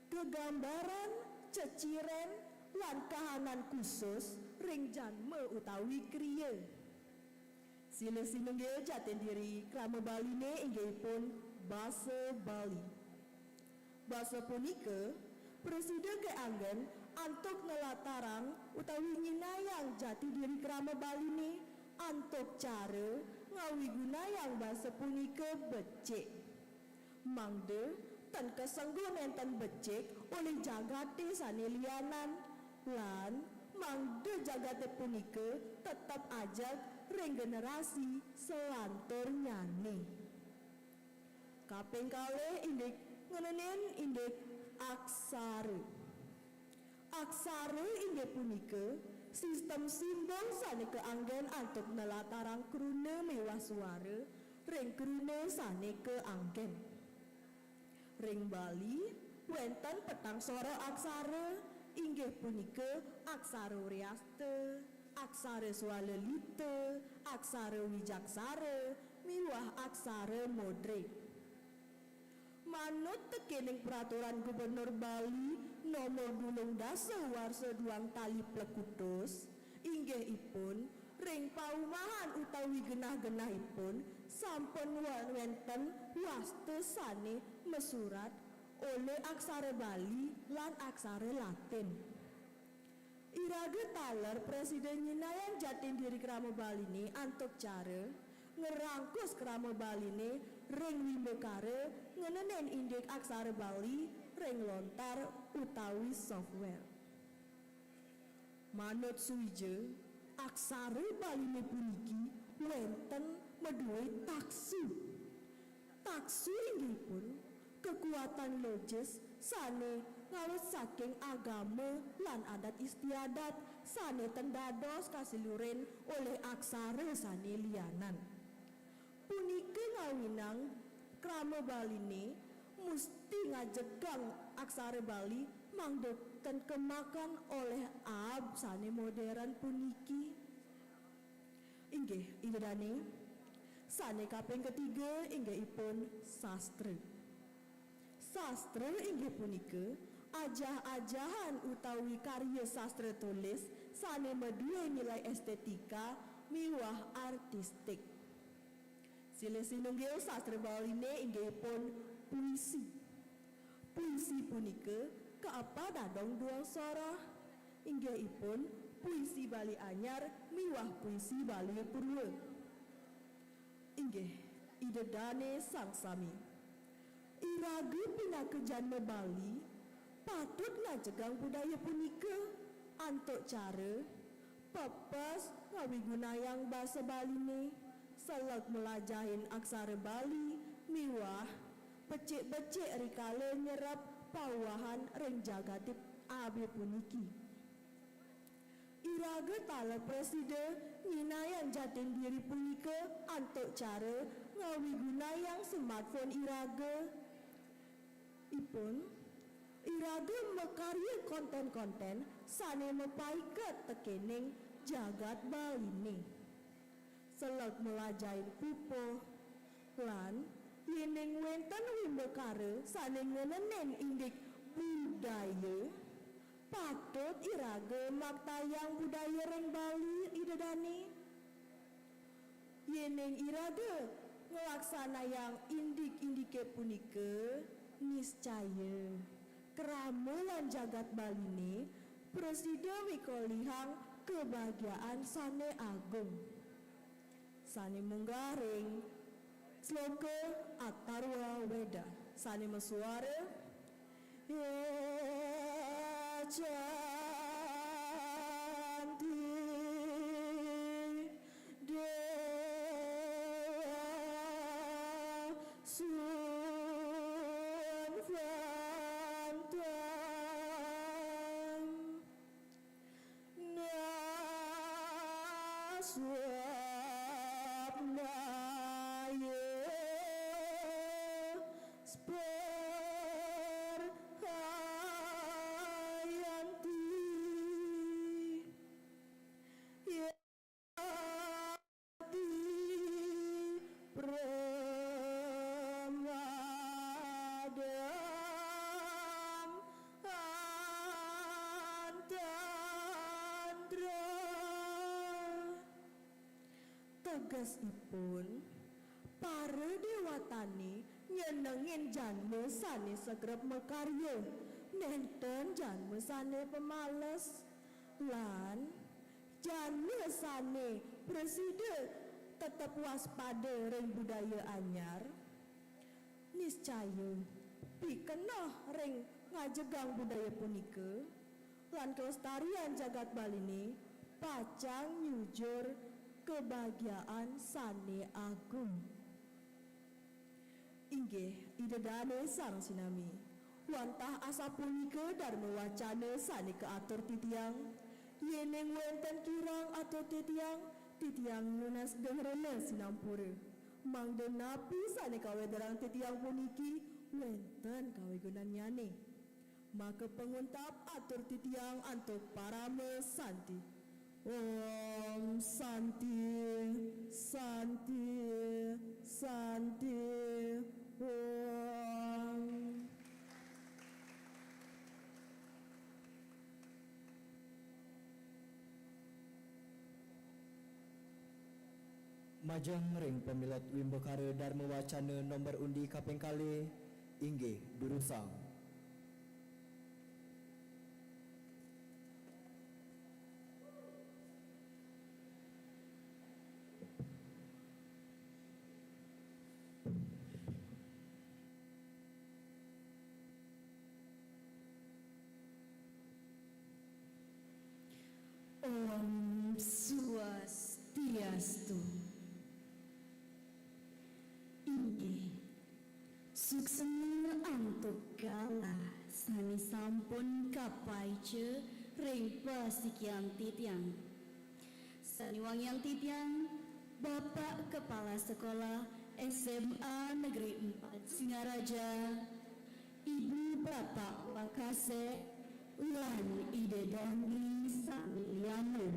gegambaran, ceciren, lan kahanan khusus ring janma utawi kriya. Silih sinunggil jatin diri krama Baline inggihipun basa Bali. Basa punika prasida kaanggen antuk nlatarang utawi nyinayang jati diri krama Baline antuk cara ngawigunayang basa punika becik. Mangda tan kasengguh nenten becik olih jagate sane lianan, lan mangda jagate punika tetep ajeg ring generasi salanturnyane. Kaping kalih indik ngenenin indik aksara. Aksara inggih punika sistem simbol sane kaanggen antuk nlatarang kruna miwah suara ring kruna sane kaanggen. Ring Bali, wenten petang soroh aksara, inggih punika aksara Wreasta, aksara Swalalita, aksara Wijaksara, miwah aksara Modrik. Manut tekening Peraturan Gubernur Bali Nomor dulung dasa warsa duang tali plekutus, inggihipun ring paumahan utawi genah-genahipun sampun wa-, wenten wasta sane masurat olih aksara Bali lan aksara Latin. Iraga taler prasida nyinayang jatin diri krama Baline antuk cara ngrangkus krama Baline ring wimbakara ngenenin indik aksara Bali ring lontar utawi software. Manut Suwija, aksara Baliné puniki wénten madué taksu. Taksu inggihipun kekuatan logis sané ngawit saking agama lan adat istiadat sané ten dados kasilurin olih aksara sané lianan. Punika ngawinang krama Baliné musti ngajegang aksara Bali mangda ten kemakan olih aab sané modern puniki. Inggih, Ida dané. Sané kaping ketiga inggihipun sastra. Sastra inggih punika ajah-ajahan utawi karya sastra tulis sané madué nilai estetika miwah artistik. Silih sinunggil sastra Baliné inggihipun puisi. Puisi punika kaepadadong dua soroh, inggihipun puisi Bali Anyar miwah puisi Bali Purwa. Inggih, Ida dané sareng sami. Iraga pinaka janma Bali, patut ngajegang budaya punika antuk cara pepes ngawigunayang basa Baliné, seleg mlajahin aksara Bali miwah becik-becik rikala nyerep pauwahan ring jagaté abe puniki. Iraga taler prasida nyinahang jatin diri punika antuk cara ngawigunayang smartphone iraga. Ipun, iraga makarya konten-konten sané mapaiket tekéning jagat Baliné. Seleg mlajahin pupuh, lan yéning wénten wimbakara sané ngenénin indik budaya, patut iraga maktayang budaya ring Bali, Ida dané. Yéning iraga nglaksanayang indik-indiké punika, niscaya krama lan jagat Baliné prasida mikolihang kabagiaan sané agung. Sané munggah ring sloka Atharwa Weda sané masuara, Yaccanti devā sunvantā na svapnāya spārhayanti. Yati pramādam antandra. Tegesipun, para déwatané nyenengin janma sané segrep makarya, nénten janma sané pamales. Lan janma sané prasida tetep waspada ring budaya anyar, niscaya pikenoh ring ngajegang budaya punika, lan kelestarian jagat Baliné pacang nyujur kabagiaan sané agung. Inggih, Ida dané sareng sinami. Wantah asapunika darma wacana sané kaatur titiang. Yéning wénten kirang atur titiang, titiang nunas geng rena sinampura. Mangda napi sané kawedarang titiang puniki wénten kawigunannyané. Maka panguntap atur titiang antuk parama santi. Om Santi, Santi, Santi, Om. Majeng ring pamilet wimbakara Darma Wacana nomor undi kaping kalih, inggih durusang. Om Swastiastu. Inggih, suksma antuk galah sane sampun kapaica ring pasikian titiang. Sane wangiang titiang, Bapak Kepala Sekolah S M A Negeri Empat Singaraja, Ibu Bapak Wakasek, lan Ida Dane sane lianan.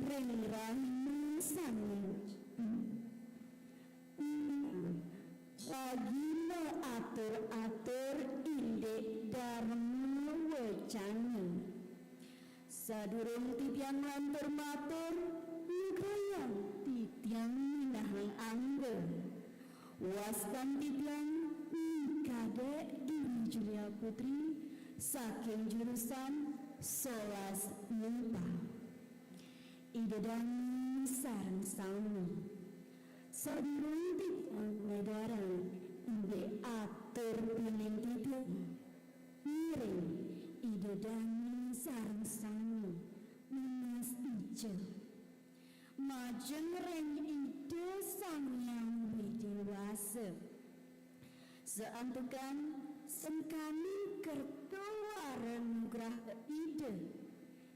Ring rahina sane lagi maatur-atur indik Dharma Wacana. Sadurung titiang nglantur matur, lugrayang titiang minahang angga. Wastan titiang Ni Kadek Dwi Julia Putri saking jurusan Solas MIPA. Ida Dane sareng sami. Sadurung titiang ngadarang indik atur pining titiang, ngiring Ida Dane sareng sami nunas ica. Majeng ring Ida Sang Hyang Widi Wasa. Saantukan sengkaning kerta wara nugraha Ida,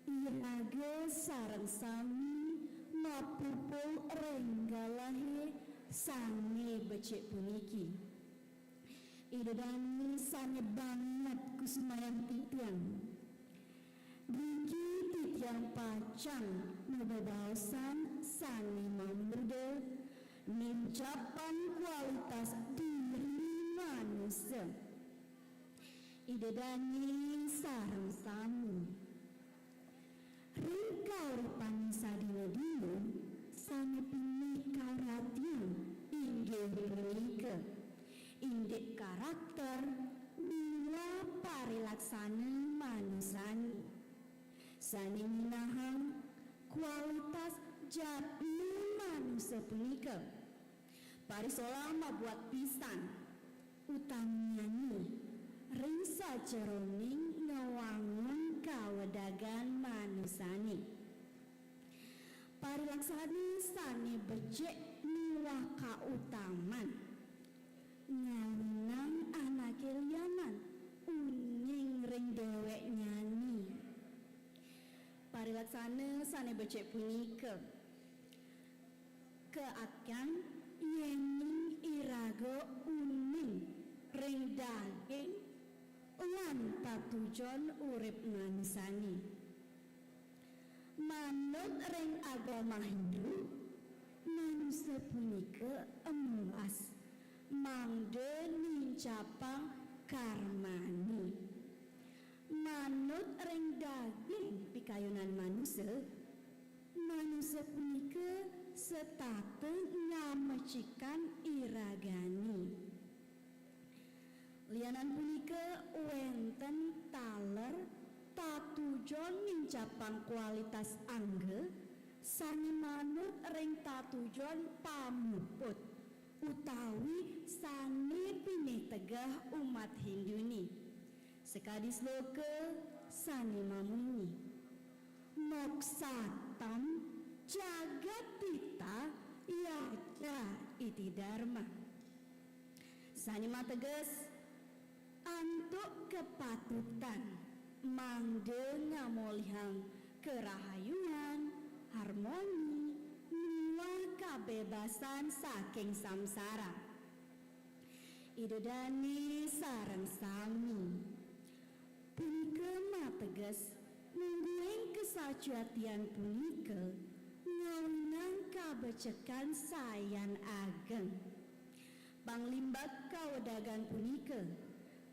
iraga sareng sami mapupul ring galahe sane becik puniki. Ida Dane sane banget kusumayang titiang. Driki titiang pacang mabebaosan sane mamurda nincapang kualitas diri manusa. Ida Dane sareng sami. Ring kauripan sadina-dina sane pinih kauratiang inggih punika indik karakter miwah parilaksana manusane. Sane nyinahang kualitas jatma manusa punika. Parisolah mabuat pisan, utaminnyané ring sajeroning ngwangun kawedagan manusané. Parilaksana sané becik miwah kautaman ngawinang anaké lianan uning ring déwéknyané. Parilaksana sané becik punika kaatkan yéning iraga uning ring daging lan patujon urip manusané. Manut ring agama Hindu, manusa punika embas mangda nincapang karmané. Manut ring daging pikayunan manusa, manusa punika setata ngamecikan iragané. Lianan punika wénten taler tatujon nincapang kualitas angga sané manut ring tatujon pamuput utawi sané pinih tegeh umat Hinduné. Sakadi sloka sané mamunyi, "Moksartham jagathitha yaca iti dharma." Sané mateges, antuk kapatutan mangda ngamolihang karahayuan, harmoni, miwah kabebasan saking samsara. Ida dané sareng sami. Punika mateges, mungguing kasujatian punika ngawinang kabecekan sayan ageng. Panglimbak kawedagan punika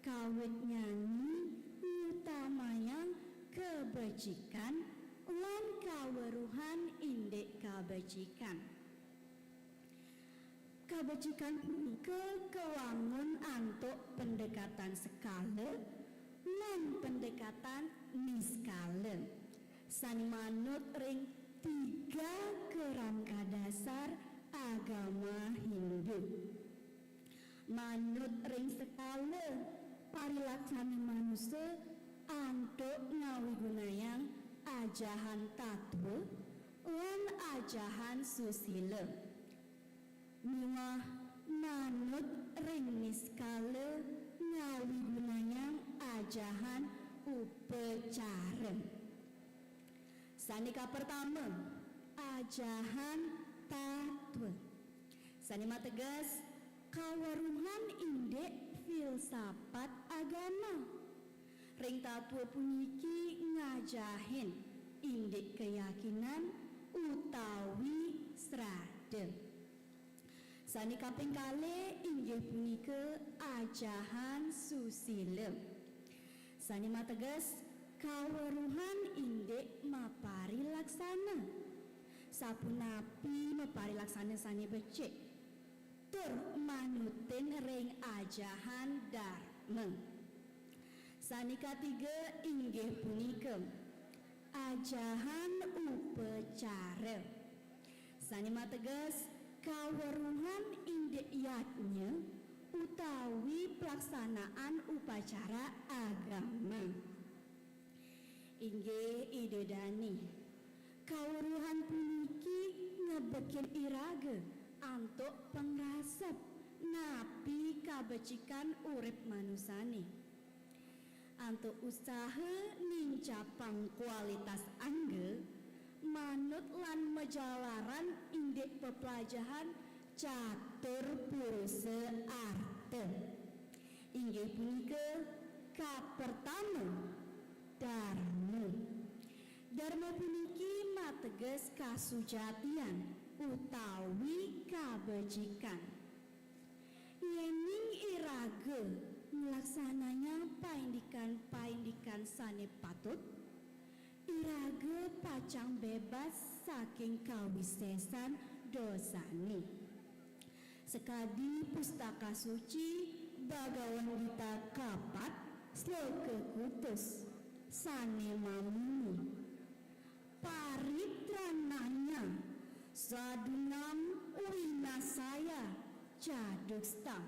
kawitnyané ngutamayang kabecikan lan kaweruhan indik kabecikan. Kabecikan punika kawangun antuk pendekatan skala lan pendekatan niskala, sané manut ring tiga kerangka dasar agama Hindu. Manut ring skala, parilaksana manusa antuk ngawigunayang ajahan tatwa lan ajahan susila. Miwah manut ring niskala ngawigunayang ajahan upacara. Sane kapertama, ajahan tatwa. Sane mateges kaweruhan indik filsafat agama. Ring tatwa puniki ngajahin indik keyakinan utawi srada. Sane kaping kalih inggih punika ajahan susila. Sane mateges kaweruhan indik maparilaksana. Sapunapi maparilaksana sane becik tur manutin ring ajahan Dharma. Sane katiga inggih punika ajahan upacara. Sane mateges kaweruhan indik yadnya utawi pelaksanaan upacara agama. Inggih Ida Dane, kaweruhan puniki ngebekin iraga antuk pangrasep napi kabecikan urip manusane. Antuk usaha nincapang kualitas angga manut lan majalaran indik peplajahan catur purusa arta. Inggih punika kapertama, Dharma. Dharma puniki mateges kasujatian utawi kabecikan. Yening iraga nglaksanayang paindikan-paindikan sane patut, iraga pacang bebas saking kawisesan dosane. Sakadi Pustaka Suci Bhagavad Gita kapat sloka kutus sane mamunyi, "Paritrananya sadunam vinasaya ca dukstam,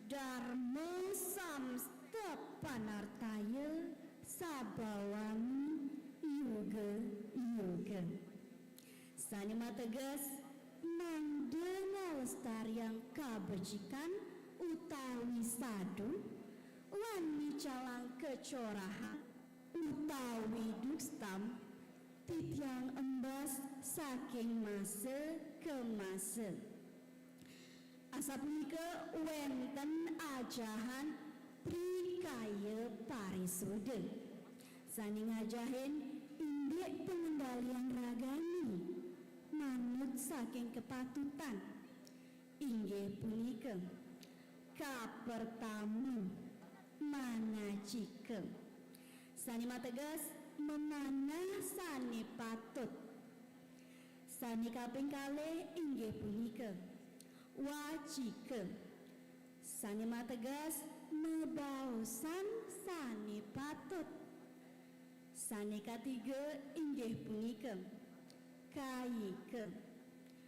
dharma samsta panartaya sabhavami yuga yuga." Sane mateges mangda ngalestariang kabecikan utawi sadu lan nicalang kacorahan utawi dukstam titiang embas saking masa ka masa. Asapunika wenten ajahan Trikaya Parisuda sane ngajahin indik pangendalian ragane manut saking kapatutan. Inggih punika, kapertama, manacika. Sane mateges mamanah sane patut. Sane kaping kalih inggih punika wacika. Sane mateges mabaosan sane patut. Sane katiga inggih punika kayika.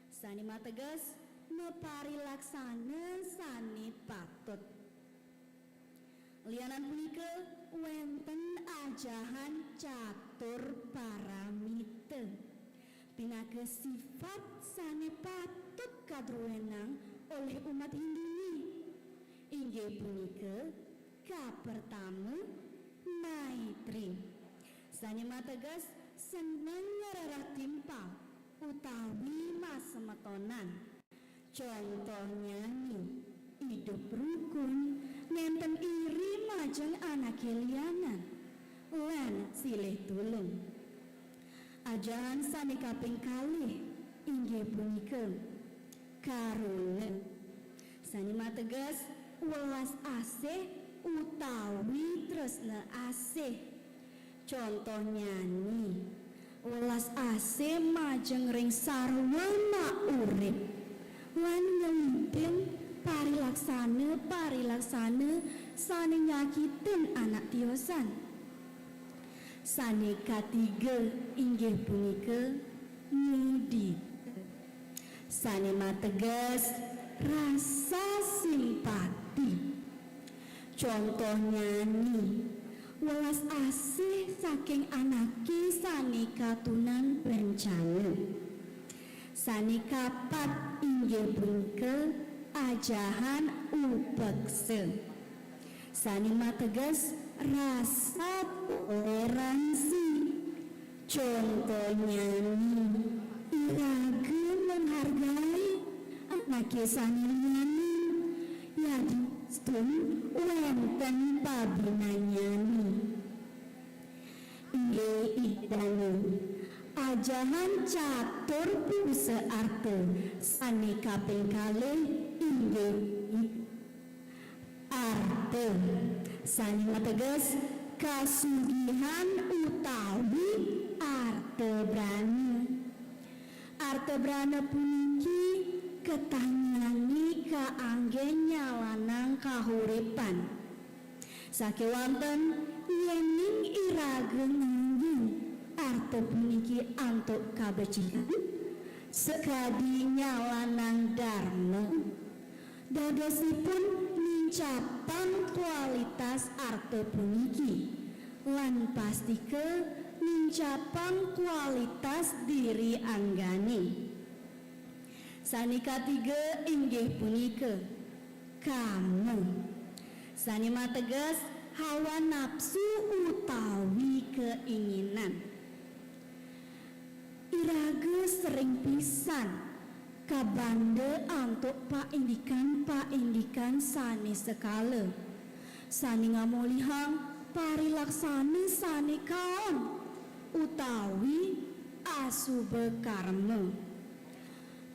Sane mateges maparilaksana sane patut. Lianan punika wenten ajahan catur paramita, pinaka sifat sane patut kadruenang olih umat Hindune. Inggih punika, kapertama, maitri. Sane mateges seneng ngrereh timpal utawi masemetonan. Contohnyané, idup rukun, nénten iri majeng anaké lianan, lan silih tulung. Ajahan sané kaping kalih inggih punika karuna, sané mateges welas asih utawi tresna asih. Contohnyané, welas asih majeng ring sarwa maurip lan ngwedeng parilaksana-parilaksana sané nyakitin anak tiosan. Sané katiga inggih punika mudita. Sané mateges rasa simpati. Contohnyané, welas asih saking anaké sané katunan rencana. Sané kapat inggih punika ajahan upeksa. Sané mateges rasa toleransi. Contonyané, iraga menghargai anaké sané lianan, yadiastun wénten pabinanyané. Inggih Ida dané, ajahan catur purusa arta sané kaping kalih inggih arta, sané mateges kasugihan utawi arta brana. Arta brana puniki ketah nyané kaanggén nyalanang kahuripan. Sakéwanten yéning iraga nganggén arta puniki antuk kabecikan, sakadi nyalanang darma, dadosipun nincapang kualitas arta puniki, lan pastika nincapang kualitas diri anggané. Sané katiga inggih punika kama. Sané mateges hawa napsu utawi keinginan. Iraga sering pisan kabanda antuk paindikan-paindikan sané sekala, sané ngamolihang parilaksana sané kaon utawi asuba karma.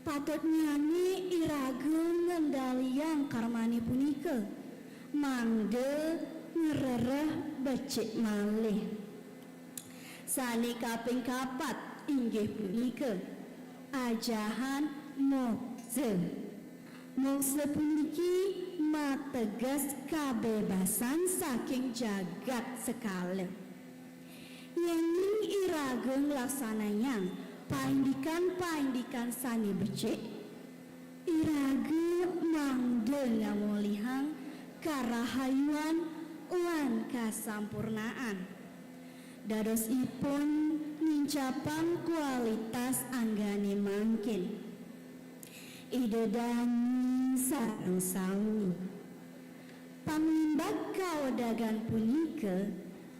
Patutnyané iraga ngendaliang karmané punika, mangda ngrereh becik malih. Sané kaping kapat inggih punika ajahan moksa. Moksa puniki mateges kabebasan saking jagat sekala. Yéning iraga nglaksanayang paindikan-paindikan sané becik, iraga mangda ngamolihang karahayuan lan kasampurnaan. Dadosipun nincapang kualitas anggané mangkin. Ida dané sareng sami. Panglimbak kawedagan punika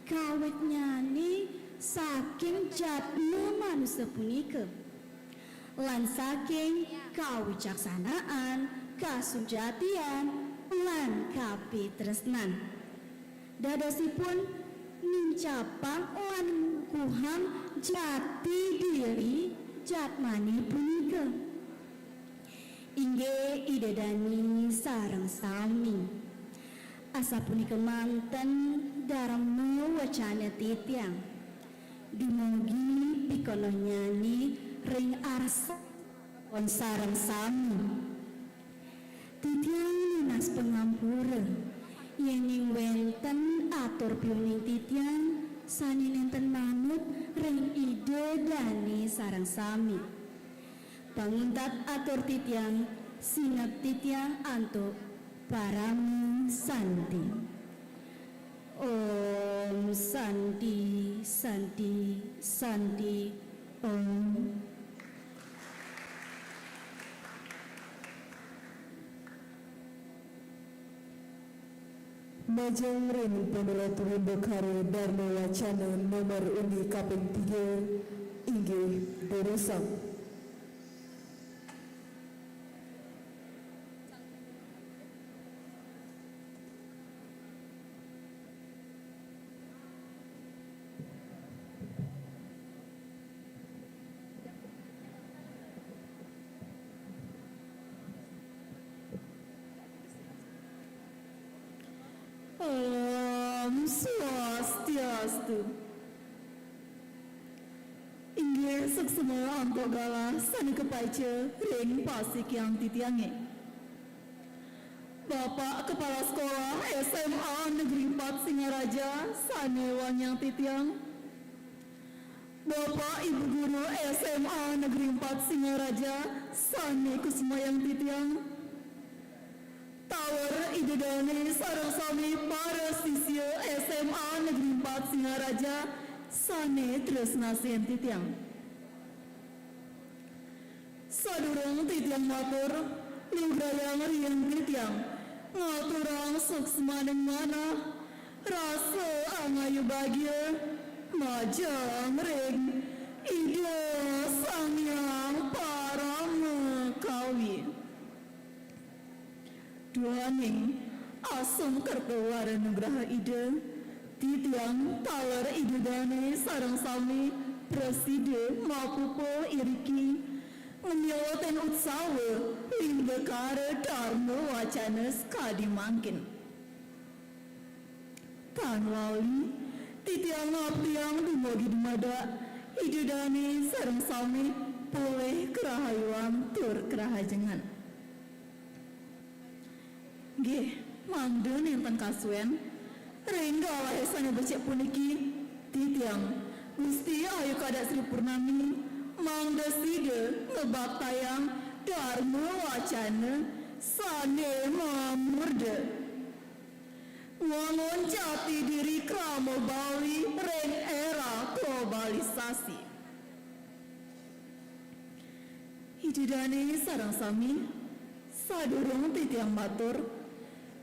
kawitnyané saking jatma manusa punika, lan saking kawicaksanaan, kasujatian, lan kapitresnan. Dadosipun nincapang lan ngukuhang jati diri jatmané punika. Inggih Ida dané sareng sami. Asapunika manten darma wacana titiang. Dumugi pikenohnyané ring arsa sareng sami. Titiang nunas pangampura, yéning wénten atur piuning titiang sané nénten manut ring Ida dané sareng sami. Panguntat atur titiang, sineb titiang antuk parama santi. Om Santi, Santi, Santi, Om. Majeng ring Pondoroto Windakara Dharma Wacana nomor undi kaping tiga, inggih durusang. Om Swastiastu. Inggih suksma antuk galah sané kapaica ring pasikian titiangé. Bapak Kepala Sekolah S M A Negeri empat Singaraja sané wangiang titiang. Bapak Ibu Guru S M A Negeri empat Singaraja sané kusumayang titiang. Taler Ida dané sareng sami para sisya S M A Negeri empat Mangaraja sané tresnasian titiang. Sadurung titiang matur, lugrayang ring titiang ngaturang suksmaning manah, rasa angayu bagia, majeng ring Ida Sang Hyang Parama Kawi. Duaning asung kerta wara nugraha Ida, titiang taler Ida dané sareng sami prasida mapupuh iriki ngamiletin utsawa lingga kara dharma wacana sakadi mangkin. Tan lali, titiang ngabdiang dumugi dumadak Ida dané sareng sami polih karahayuan tur karahajengan. Nggih, mangda nénten kasuén, ring galahé sané becik puniki, titiang Gusti Ayu Kadak Sri Purnami, mangda sida ngabaktayang dharma wacana sané mamurda Wangun Jati Diri Krama Bali ring Era Globalisasi. Ida dané sareng sami, sadurung titiang matur,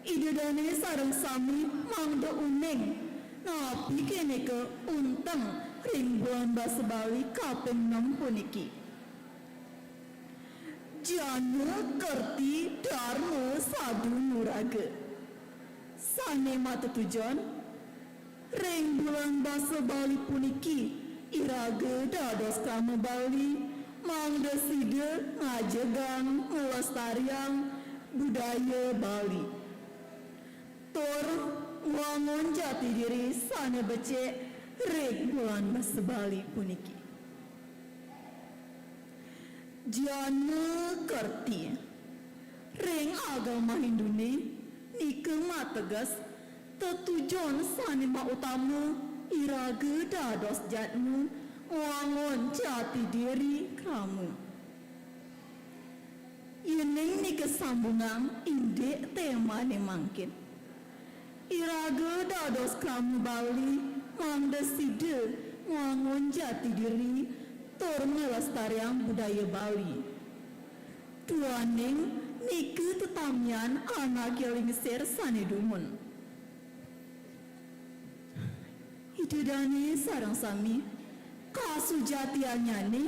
Ida dané sareng sami mangda uning, napi kéné ké unteng ring bulan basa Bali kaping nem puniki. Jana Kerti Dharma Sadunuraga. Sané matetujon, ring bulan basa Bali puniki, iraga dados krama Bali, mangda sida ngajegang, nglestariang budaya Bali. Tur ngwangun jati diri sané becik ring bulan basa Bali puniki. Jana Kerti. Ring agama Hinduné, nika mateges tetujon sané mautama iraga dados jadma ngwangun jati diri krama. Yéning nika sambungang indik témané mangkin. Iraga dados krama Bali mangda sida ngwangun jati diri tur nglestariang budaya Bali. Duaning nika tetamian anaké lingsir sané dumun. Ida dané sareng sami, kasujatiannyané,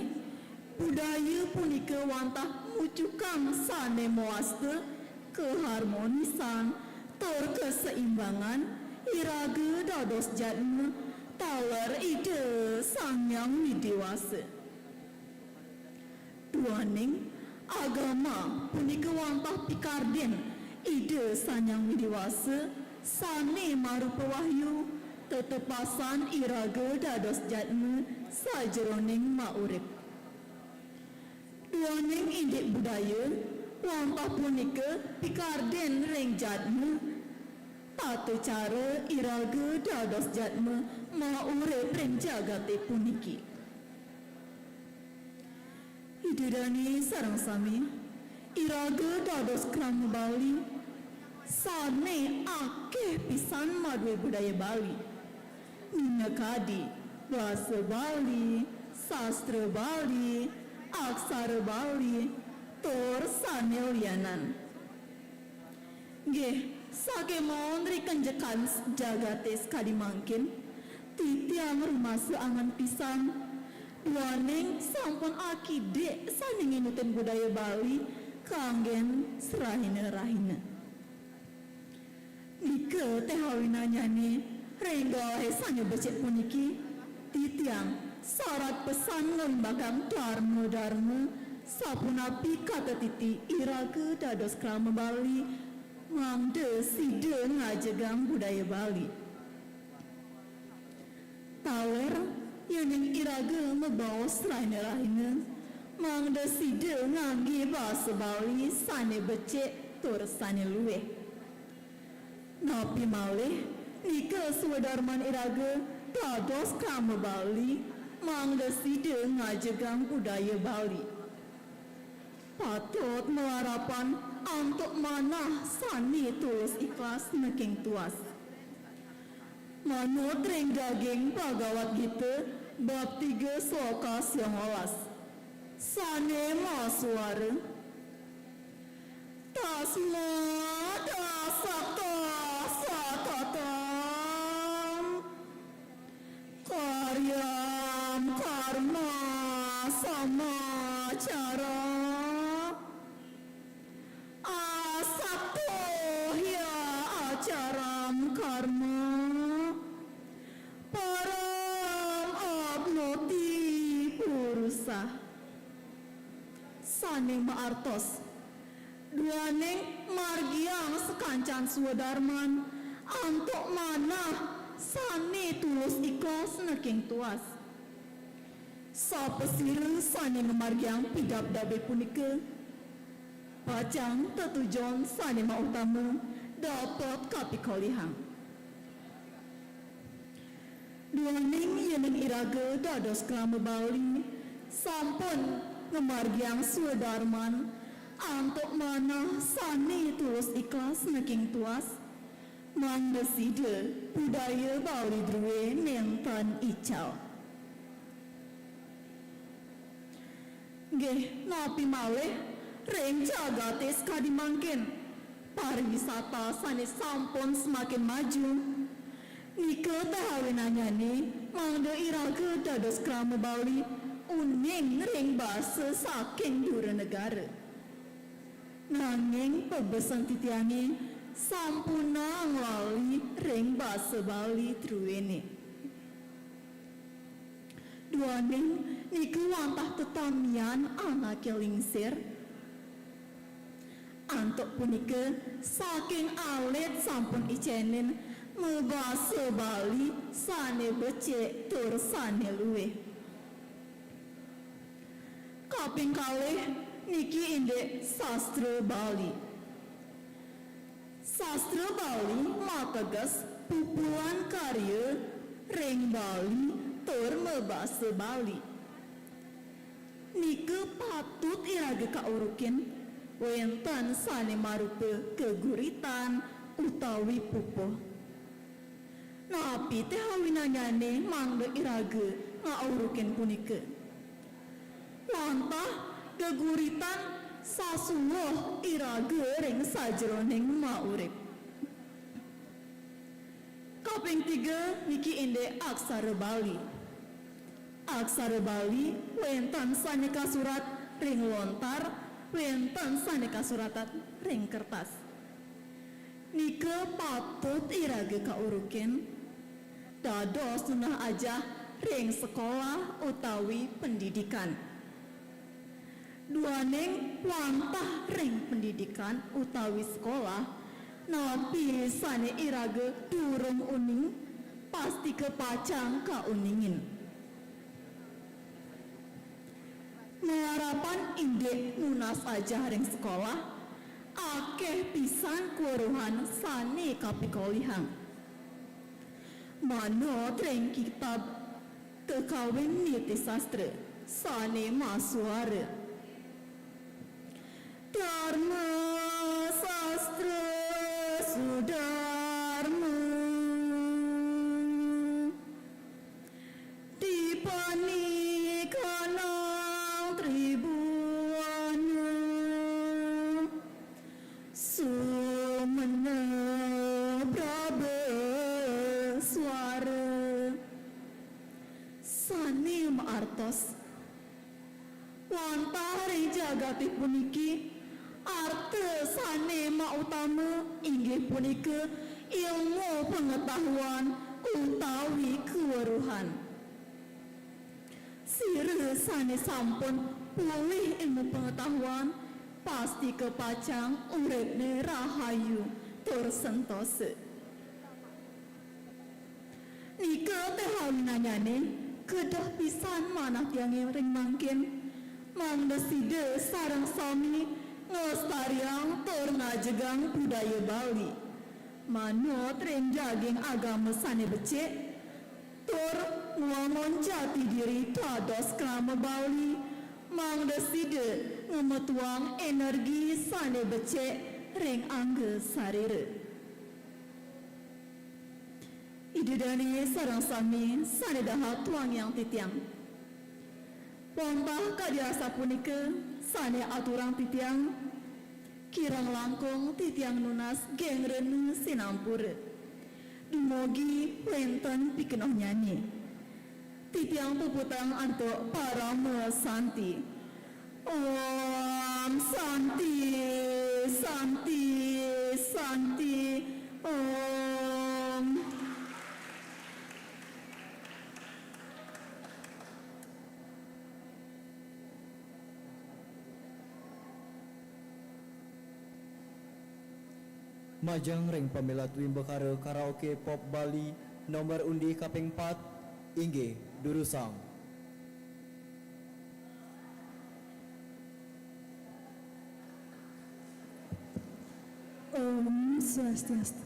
budaya punika wantah mucukang sané mawasta kaharmonisan tur kaseimbangan iraga dados jadma taler Ida Sang Hyang Widhi Wasa. Duaning agama punika wantah pikardin Ida Sang Hyang Widhi Wasa sané marupa wahyu, tetepasan iraga dados jadma sajeroning maurip. Duaning indik budaya, wantah punika pikardin ring jadma, tata cara iraga dados jadma maurip ring jagaté puniki. Ida dané sareng sami, iraga dados krama Bali, sané akéh pisan madué budaya Bali. Minakadi basa Bali, sastra Bali, aksara Bali, tur sané lianan. Nggih, sakémaon ri kenjekan jagaté sakadi mangkin, titiang rumasa angen pisan, duaning sampun akidik sané nginutin budaya Bali kanggén sarahina-rahina. Nika té awinannyané ring galahé sané becik puniki, titiang sorat pesan nglimbakang dharma-dharma sapunapi katetiti iraga dados krama Bali, mangda sida ngajegang budaya Bali. Taler, yéning iraga mabaos rahina-rahina, mangda sida nganggé basa Bali sané becik tur sané luih. Napi malih, nika swadarman iraga dados krama Bali, mangda sida ngajegang budaya Bali. Patut malarapan antuk manah sané tulus ikhlas neking tuas. Manut ring daging Bhagawad Gita bab tiga sloka siangolas. Sane masuara. Tasma dasakta satatam karyam karma samachara. Asakto hya acharam karma param apnoti purusah. Sane maartos, duaning margiang sakancan swadarman antuk manah sane tulus ikhlas neking tuas. Sapasira sane ngamargiang pidabdabe punika pacang tetujon sane mautama dapat kapikolihang. Duaning yening iraga dados krama Bali sampun ngamargiang swadarman antuk manah sane tulus ikhlas neking tuas, mangda sida budaya Bali drue nenten ical. Nggih, napi malih ring jagate sakadi mangkin, pariwisata sane sampun semakin maju. Nika teh awinannyane mangda iraga dados krama Bali uning ring basa saking dura negara. Nanging pabesen titiange sampunang lali ring basa Bali druene. Duaning nika wantah tetamian anake lingsir. Antuk punika, saking alit sampun icenin mabasa Bali sane becik tur sane luih. Kaping kalih niki indik sastra Bali. Sastra Bali mateges pupulan karya ring Bali tur mabasa Bali. Nika patut iraga kaurukin wenten sane marupa geguritan utawi pupuh. Napi teh awinannyane mangda iraga ngaurukin punika? Wantah geguritan sasuwuh iraga ring sajeroning maurip. Kaping tiga niki indik aksara Bali. Aksara Bali wenten sane kasurat ring lontar, wenten sane kasurat ring kertas. Nika patut iraga kaurukin dados nunas ajah ring sekolah utawi pendidikan. Duaning wantah ring pendidikan utawi sekolah, napi sane iraga durung uning, pastika pacang kauningin. Malarapan indik nunas ajah ring sekolah, akeh pisan kaweruhan sane kapikolihang. Manut ring kitab Kakawin Niti Sastra sane masuara. Dharma Sastra Sudarma Dipanikanang Tribuana Sumena Prabaswara. Sane maartos, wantah ring jagate puniki, arta sane mautama inggih punika ilmu pengetahuan utawi kaweruhan. Sira sane sampun polih ilmu pengetahuan, pastika pacang uripne rahayu tur sentosa. Nika teh awinannyane, kedah pisan manah tiange ring mangkin, mangda sida sareng sami nglestariang tur ngajegang budaya Bali. Manut ring daging agama sane becik, tur ngwangun jati diri dados krama Bali, mangda sida ngametuang energi sane becik ring angga sarira. Ida dané sareng sami sané dahat wangiang titiang. Wantah kadi asapunika sané aturang titiang, kirang langkung titiang nunas geng rena sinampura. Dumugi wénten pikenohnyané. Titiang puputang antuk parama santi. Om Santi, Santi, Santi, Om. Majeng ring pamilet wimbakara karaoke pop Bali nomor undi kaping pat, inggih durusang. Om Swastiastu.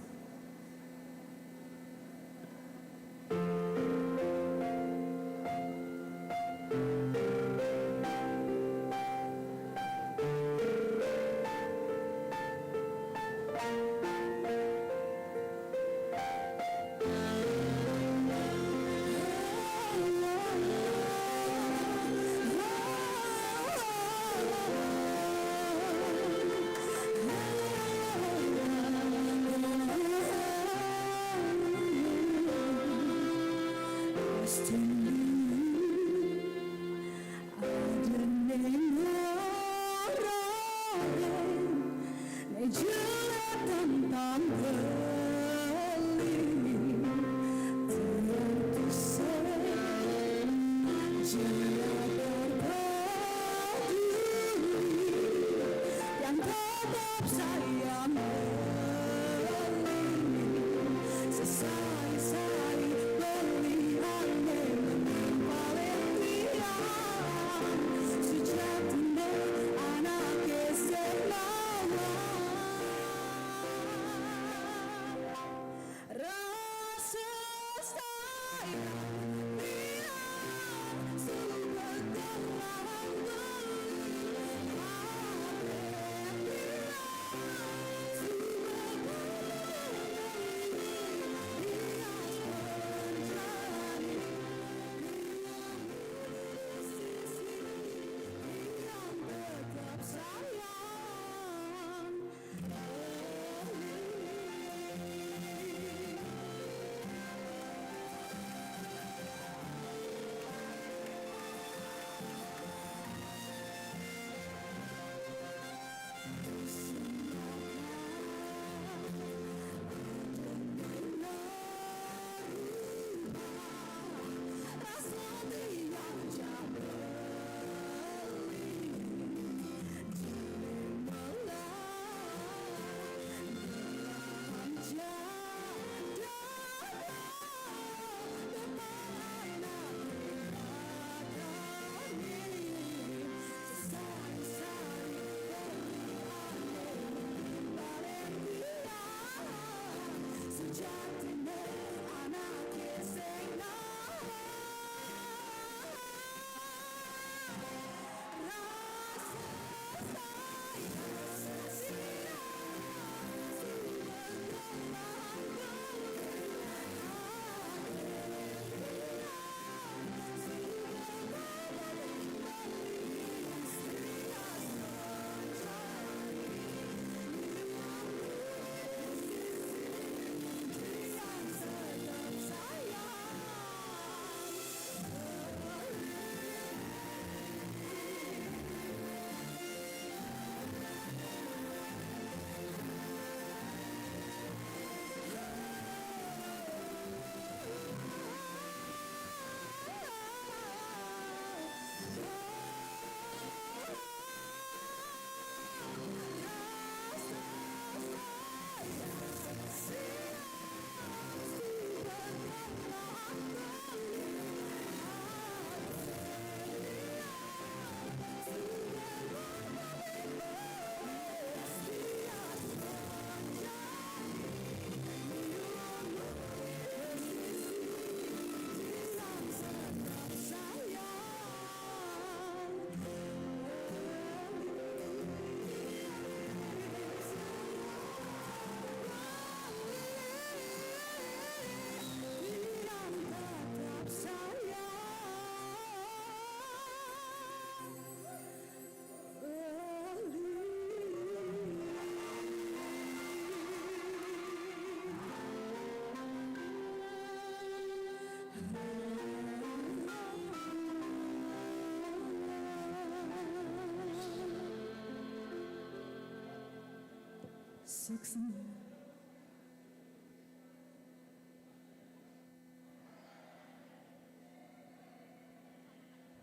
Suksma.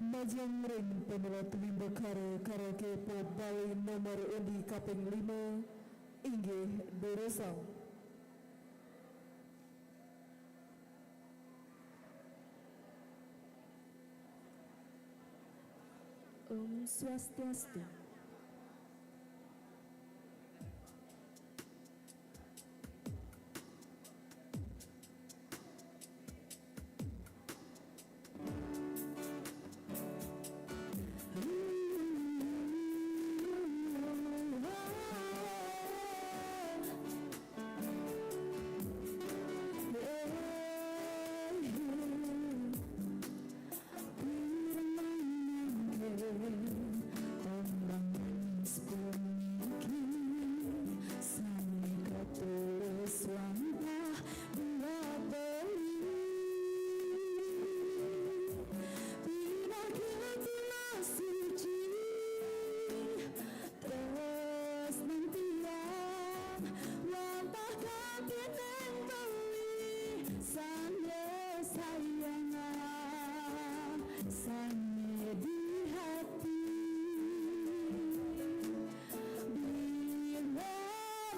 Majeng ring pamilet Wimbo Karo Karaoke Pop Bali nomor undi kaping lima, inggih durusang. Om Swastiastu. Pirang mangke tembang manis puniki sami katulis wantah dua beli. Pinakil tunas suci tresnan tiang wantah kanthi neng beli sane sayang sane di hati. Bila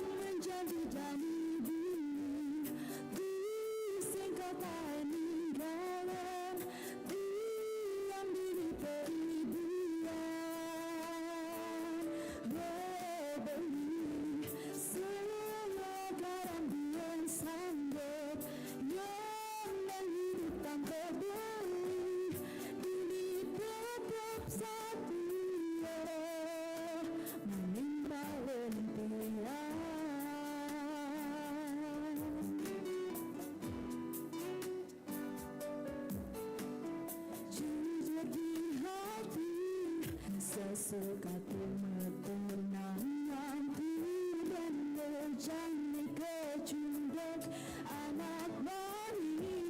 menjadi jani dini di singkatan ninggalan tiang dini peribuan. Bebeli selegaran bulan sanggup yang menghidupkan bebeli dini tetap setia menimpa lentian. Jujur di hati, sesuka tumetu nang mampu dan bejani kecunduk anak mani.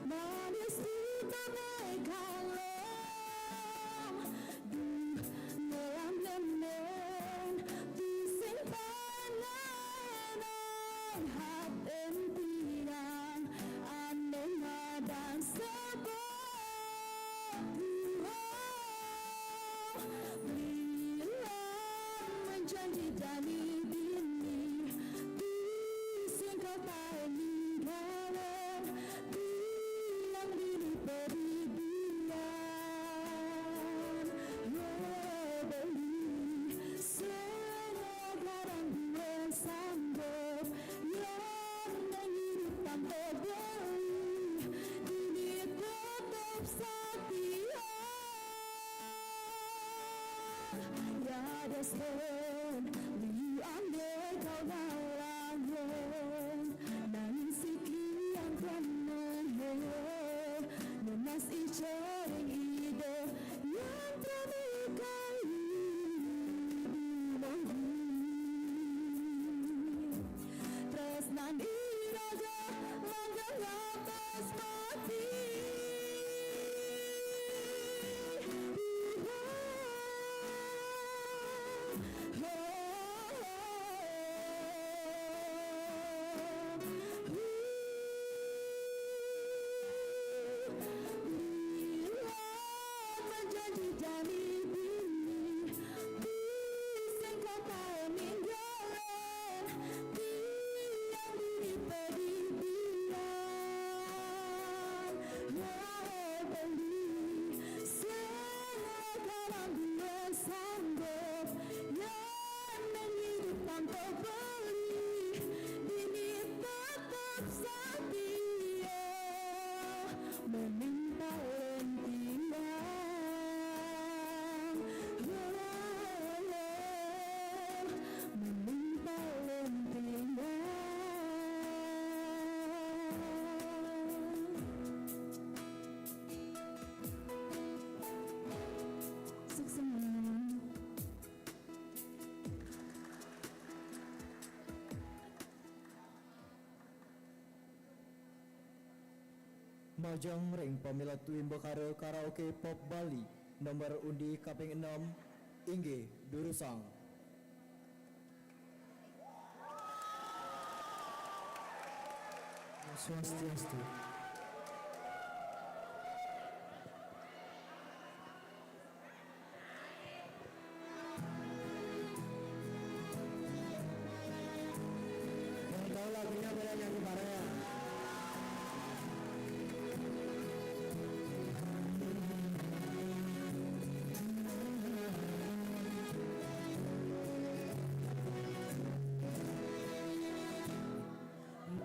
Manis di tanai kalam, duh, nelam nemen, di sing pananai haten tiang, ane madan sebab Tuhan. Bila menjanji jani dini, di sing kau tai ninggalan tiang dini peribuan. Beli selegaran bulan sanggup yang menghidupkan bebeli dini tetap setia. Ya desen liu ande kau ngalanggung nanging sikian penuhe nunas icaring ide yang terbukai di manggi. Tresnan iraja langgeng ngantos mati. Bila menjanji jani dini, di sing kau tai ninggalan tiang dini peribuan. Wahai beli, selegaran bulan sanggup yang menghidupkan bebeli dini tetap setia menimpa lentian. Menimpa lentian. Suksma. Majeng ring pamilet Wimbo Karo Karaoke Pop Bali nomor undi kaping enem, inggih durusang. Swastiastu. Yang tahu lagunya boleh nyanyi bareng.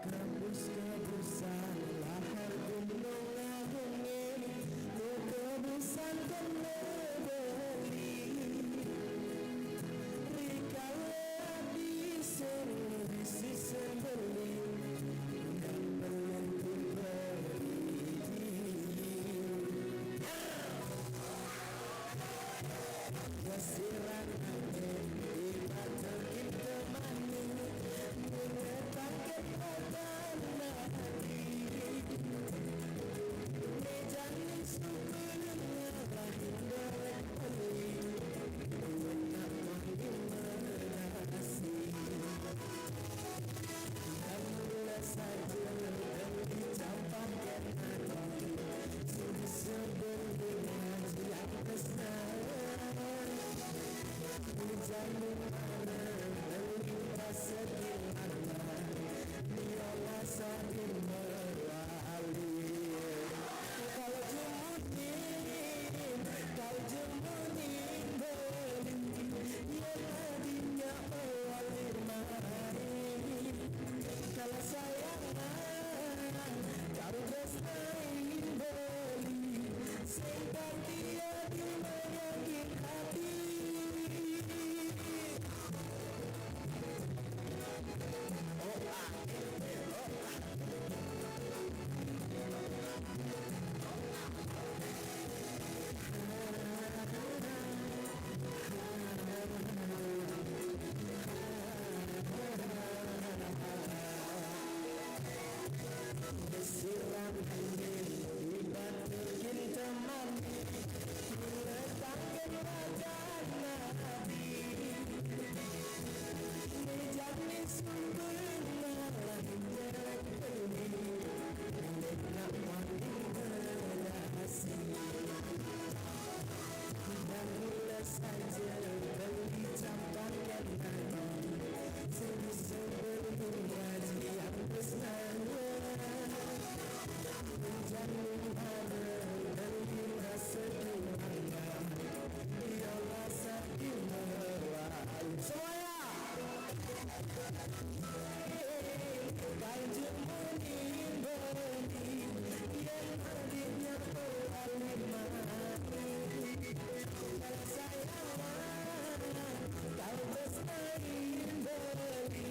Gabus-gabusan lahar gunung agung, kebusan kene beli. Rikala adi sing bisi sing beli, ndak perlu diberi. Kasiran ate ibadah kita mani, mengetangkan mata hati. Mejan suku ngarah balik beli, nak mandi menasi. Mula saja dan dicampakkan hati, sudah sebelum haji yang besar. Hujan di mana, melintas di mana, biarlah saja berlalu. Kalau jumunin, kalau jumunin beli, ya tadinya awal mari. Kalau sayangan, kalau tresnain beli, sing setia di menyakit hati. Oh, ah, eh, eh, oh, ah. Siram angin, ibat bikin teman, letakkan wajah Nabi. Mejan sumber malah jelek beli, nak mandi berasi. Dan mula saja beli campakkan hati, sebelum haji yang besar. Hujan di mana, beli rasa di mana, biarlah saja berlalu. Semuanya. Kalau jumunin beli, yang adiknya berlalu mati. Kalau sayangan, kalau tresnain beli,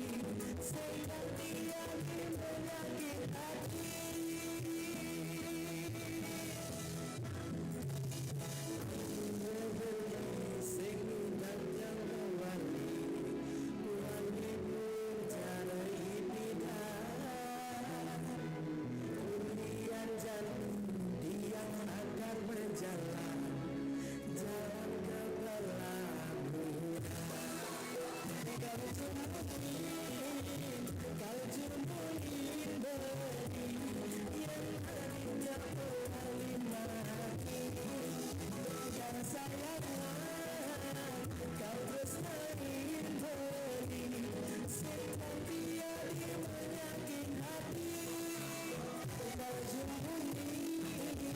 sing setia di menyakit hati. Sing dan yang wali, wali pun cara ibadah. Ulian jalan tiang akan berjalan, jalan ke pelabuhan. Kalau jumunin, kalau jumunin beli, yang adiknya berlalu mati. Kalau sayangan, kalau tresnain beli, sing setia di menyakit hati. Kalau jumunin,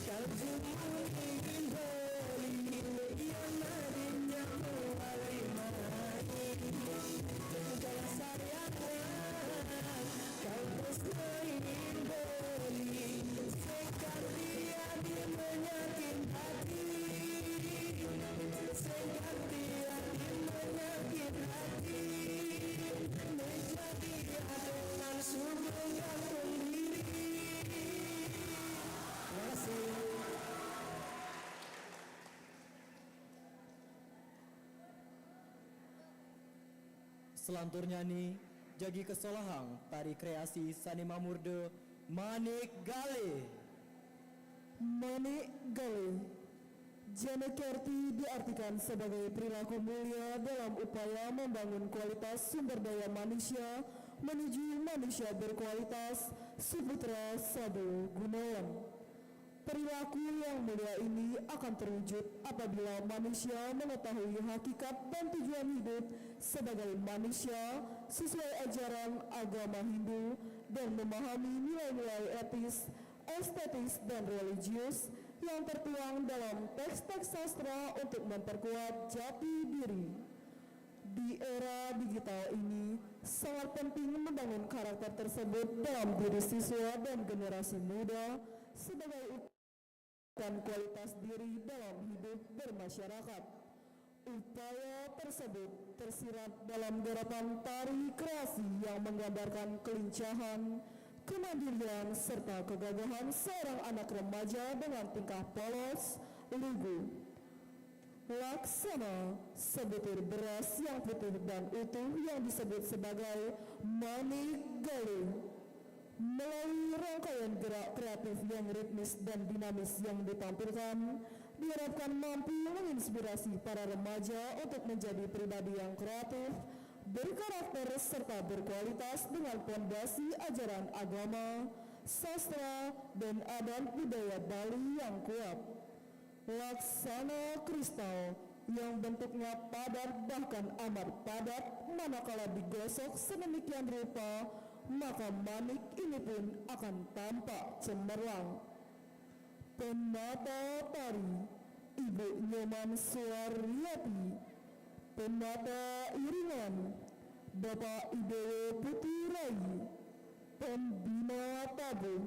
kalau jumunin beli, yang adiknya berlalu mati. Kalau sayangan, kalau tresnain beli, sing setia di menyakit hati. Sing setia di menyakit hati. Menjadi adonan sudah gantung diri. Terima kasih. Selanturnya ni, jagi kasolahang tari kreasi sane mamurda Manik Galih. Manik Galih. Jana kerti diartikan sebagai perilaku mulia dalam upaya membangun kualitas sumber daya manusia menuju manusia berkualitas Suputra Sabu Gunawan. Perilaku yang mulia ini akan terwujud apabila manusia mengetahui hakikat dan tujuan hidup sebagai manusia sesuai ajaran agama Hindu dan memahami nilai-nilai etis, estetis, dan religius yang tertuang dalam teks-teks sastra untuk memperkuat jati diri. Di era digital ini, sangat penting membangun karakter tersebut dalam diri siswa dan generasi muda sebagai ukuran kualitas diri dalam hidup bermasyarakat. Upaya tersebut tersirat dalam gerakan tari kreasi yang menggambarkan kelincahan, kemandirian, serta kegagahan seorang anak remaja dengan tingkah polos, lugu. Laksana, sebutir beras yang putih dan utuh yang disebut sebagai manik galuh. Melalui rangkaian gerak kreatif yang ritmis dan dinamis yang ditampilkan, diharapkan mampu menginspirasi para remaja untuk menjadi pribadi yang kreatif, berkarakter, serta berkualitas dengan fondasi ajaran agama, sastra, dan adat budaya Bali yang kuat. Laksana kristal yang bentuknya padat, bahkan amat padat, manakala digosok sedemikian rupa, maka manik ini pun akan tampak cemerlang. Penata tari, Ibu Nyoman Suaryati. Penata iringan, Bapak Idewo Putu Rai. Pembina tabuh,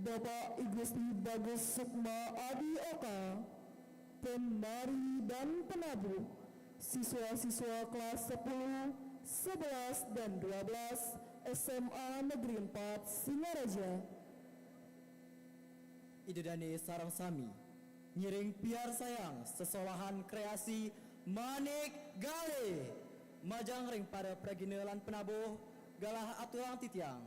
Bapak I Gusti Bagus Sukma Adi Oka. Penari dan penabuh, siswa-siswa kelas sepuluh, sebelas, dan dua belas S M A Negeri empat Singaraja. Ida dané sareng sami ngiring piarsayang sesolahan kreasi Manik Galih. Majeng ring para pragina lan penabuh, galah aturang titiang.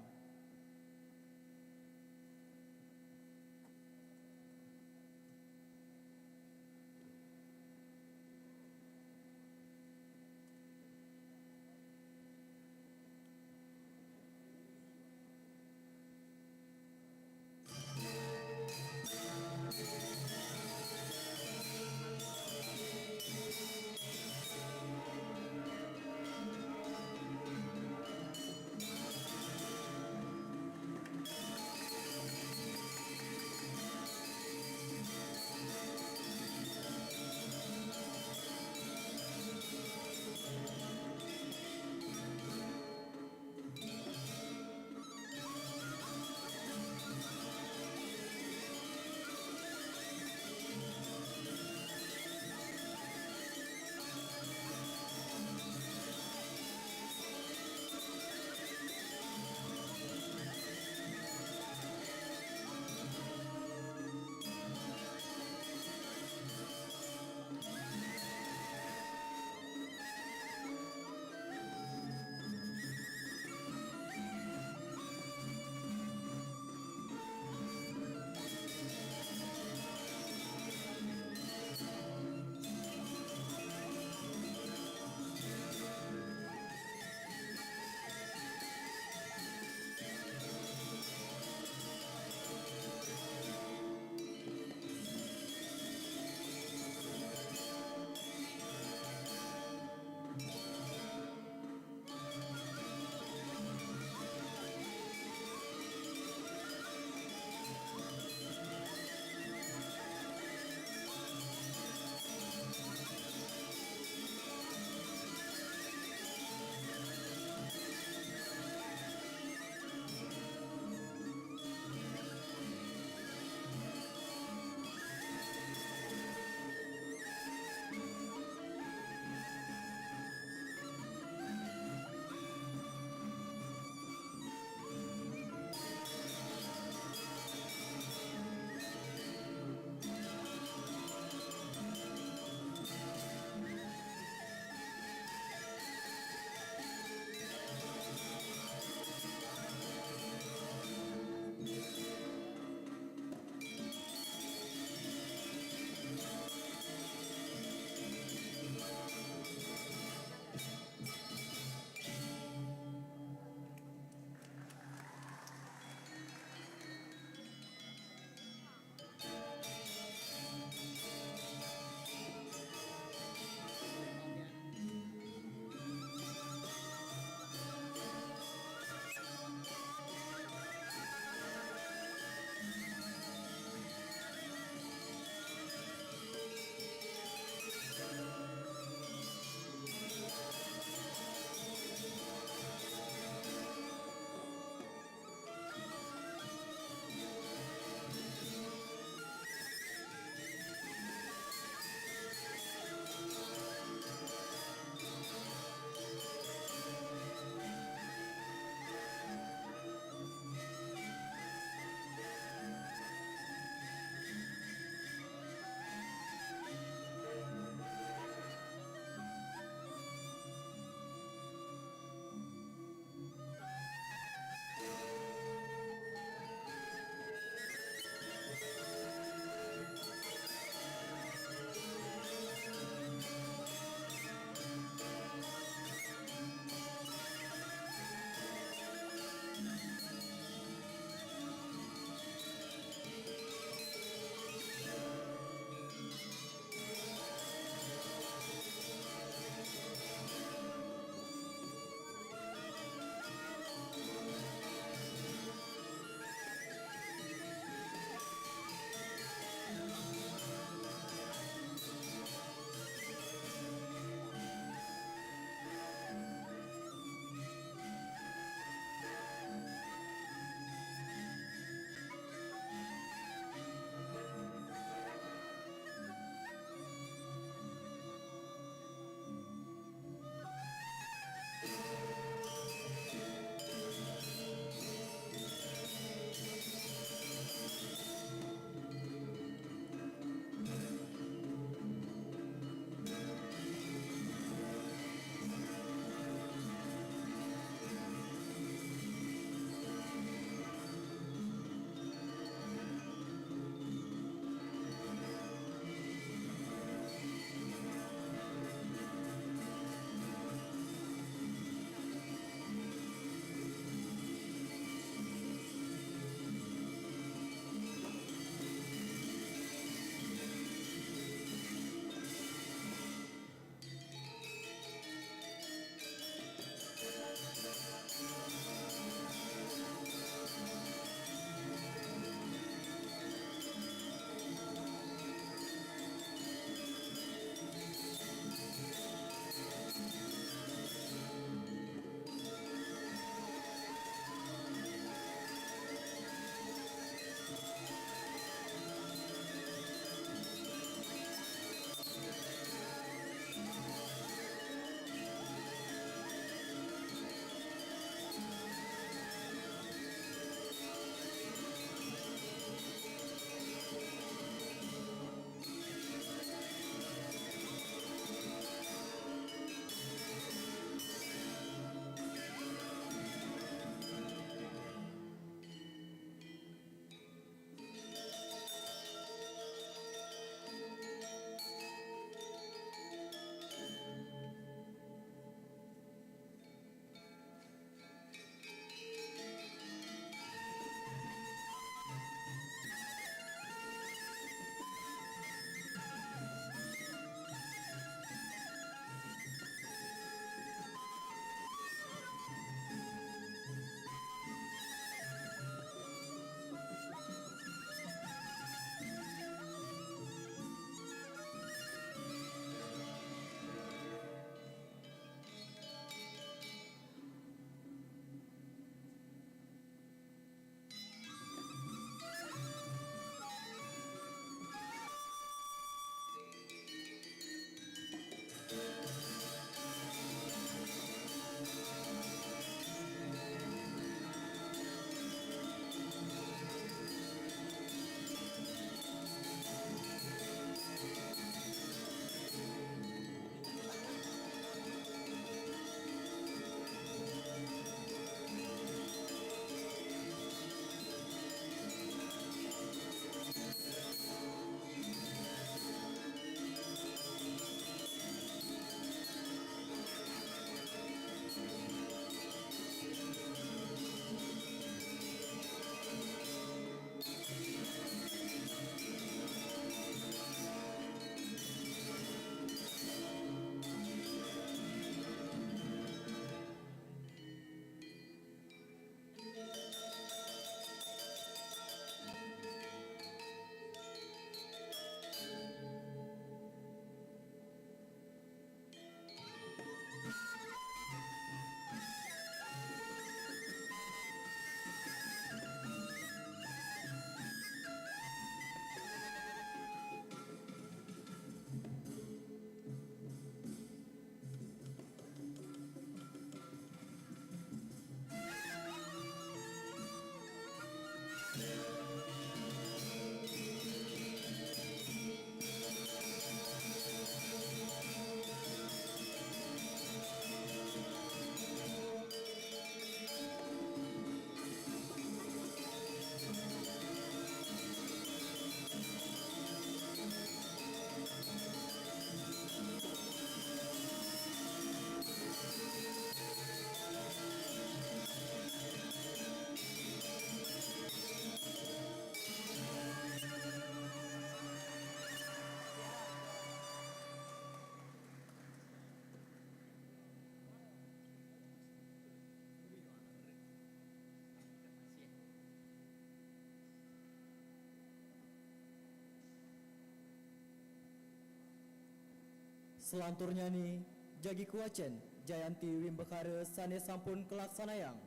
Selanturnyané, jagi kuacan Jayanti Wimbakara sané sampun kalaksanayang.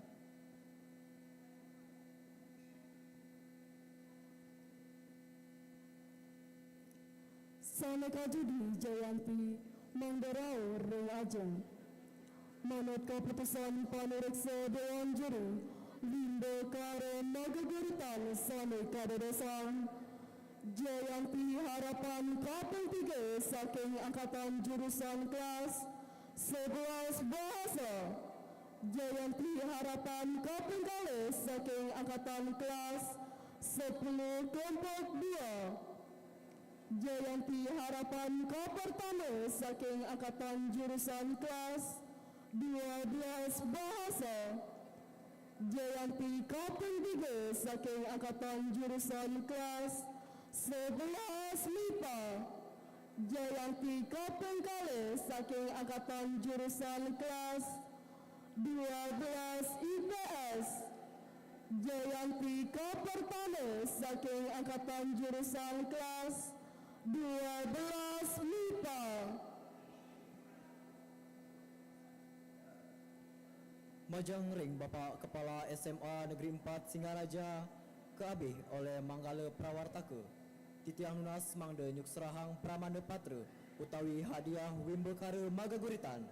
Sané kajudi Jayanti mangda rauh ring ajeng. Manut kaputusan panuréksa Déwan Juri, Wimbakara magaguritan sané kadadosang. Jayanti Harapan kaping tiga saking angkatan jurusan kelas sebelas bahasa. Jayanti Harapan kaping kalih saking angkatan kelas sepuluh kelompok dua. Jayanti Harapan kapertama saking angkatan jurusan kelas dua belas bahasa. Jayanti kaping tiga saking angkatan jurusan kelas sebelas mipa. Jayanti kaping kalih saking angkatan jurusan kelas dua belas I P S. Jayanti kapertama saking angkatan jurusan kelas dua belas mipa. Majeng ring Bapak Kepala S M A Negeri Empat Singaraja, kaabih olih manggala prawartaka. Titiang nunas mangda nyukserahang pramana patra utawi hadiah Wimbakara magaguritan.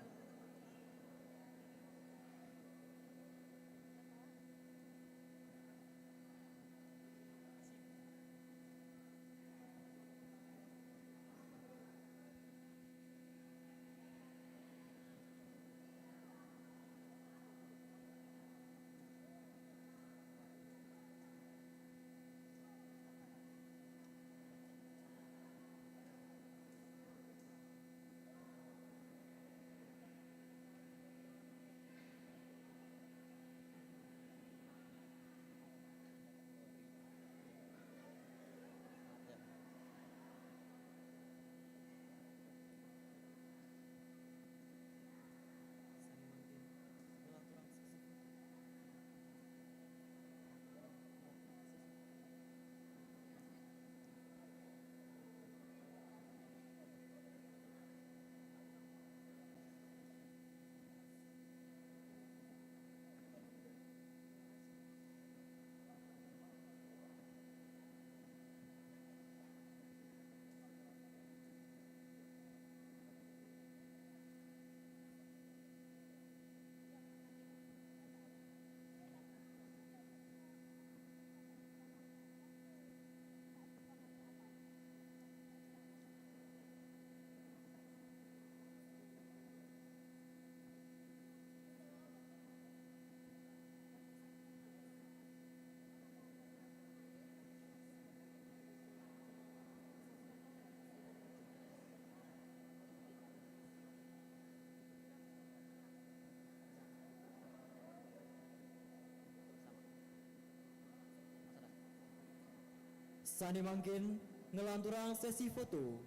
Sané mangkin nglanturang sesi foto.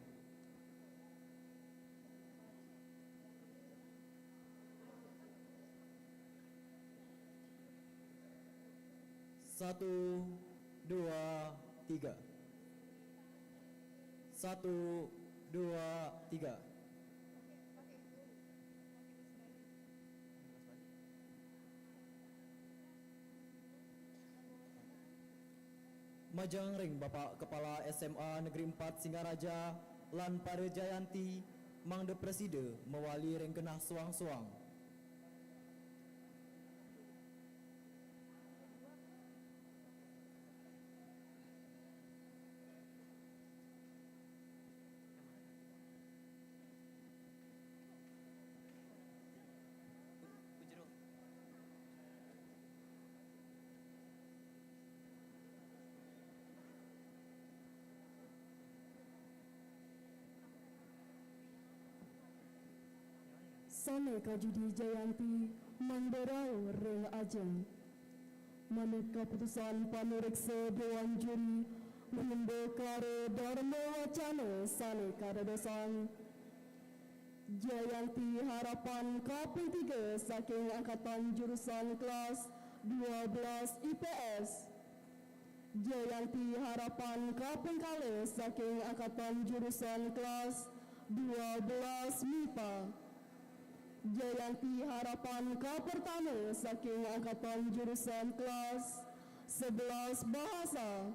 Satu, dua, tiga. Satu, dua, tiga. Majeng ring Bapak Kepala S M A Negeri Empat Singaraja lan para Jayanti, mangda prasida mawali ring genah suang-suang. Sané kajudi Jayanti mangda rauh ring ajeng. Manut kaputusan panuréksa Déwan Juri, Wimbakara Darma Wacana sané kadadosang. Jayanti Harapan kaping tiga saking angkatan jurusan kelas dua belas I P S. Jayanti Harapan kaping kalih saking angkatan jurusan kelas Dua belas MIPA. Jayanti Harapan ka pertama saking angkatan jurusan kelas sebelas Bahasa.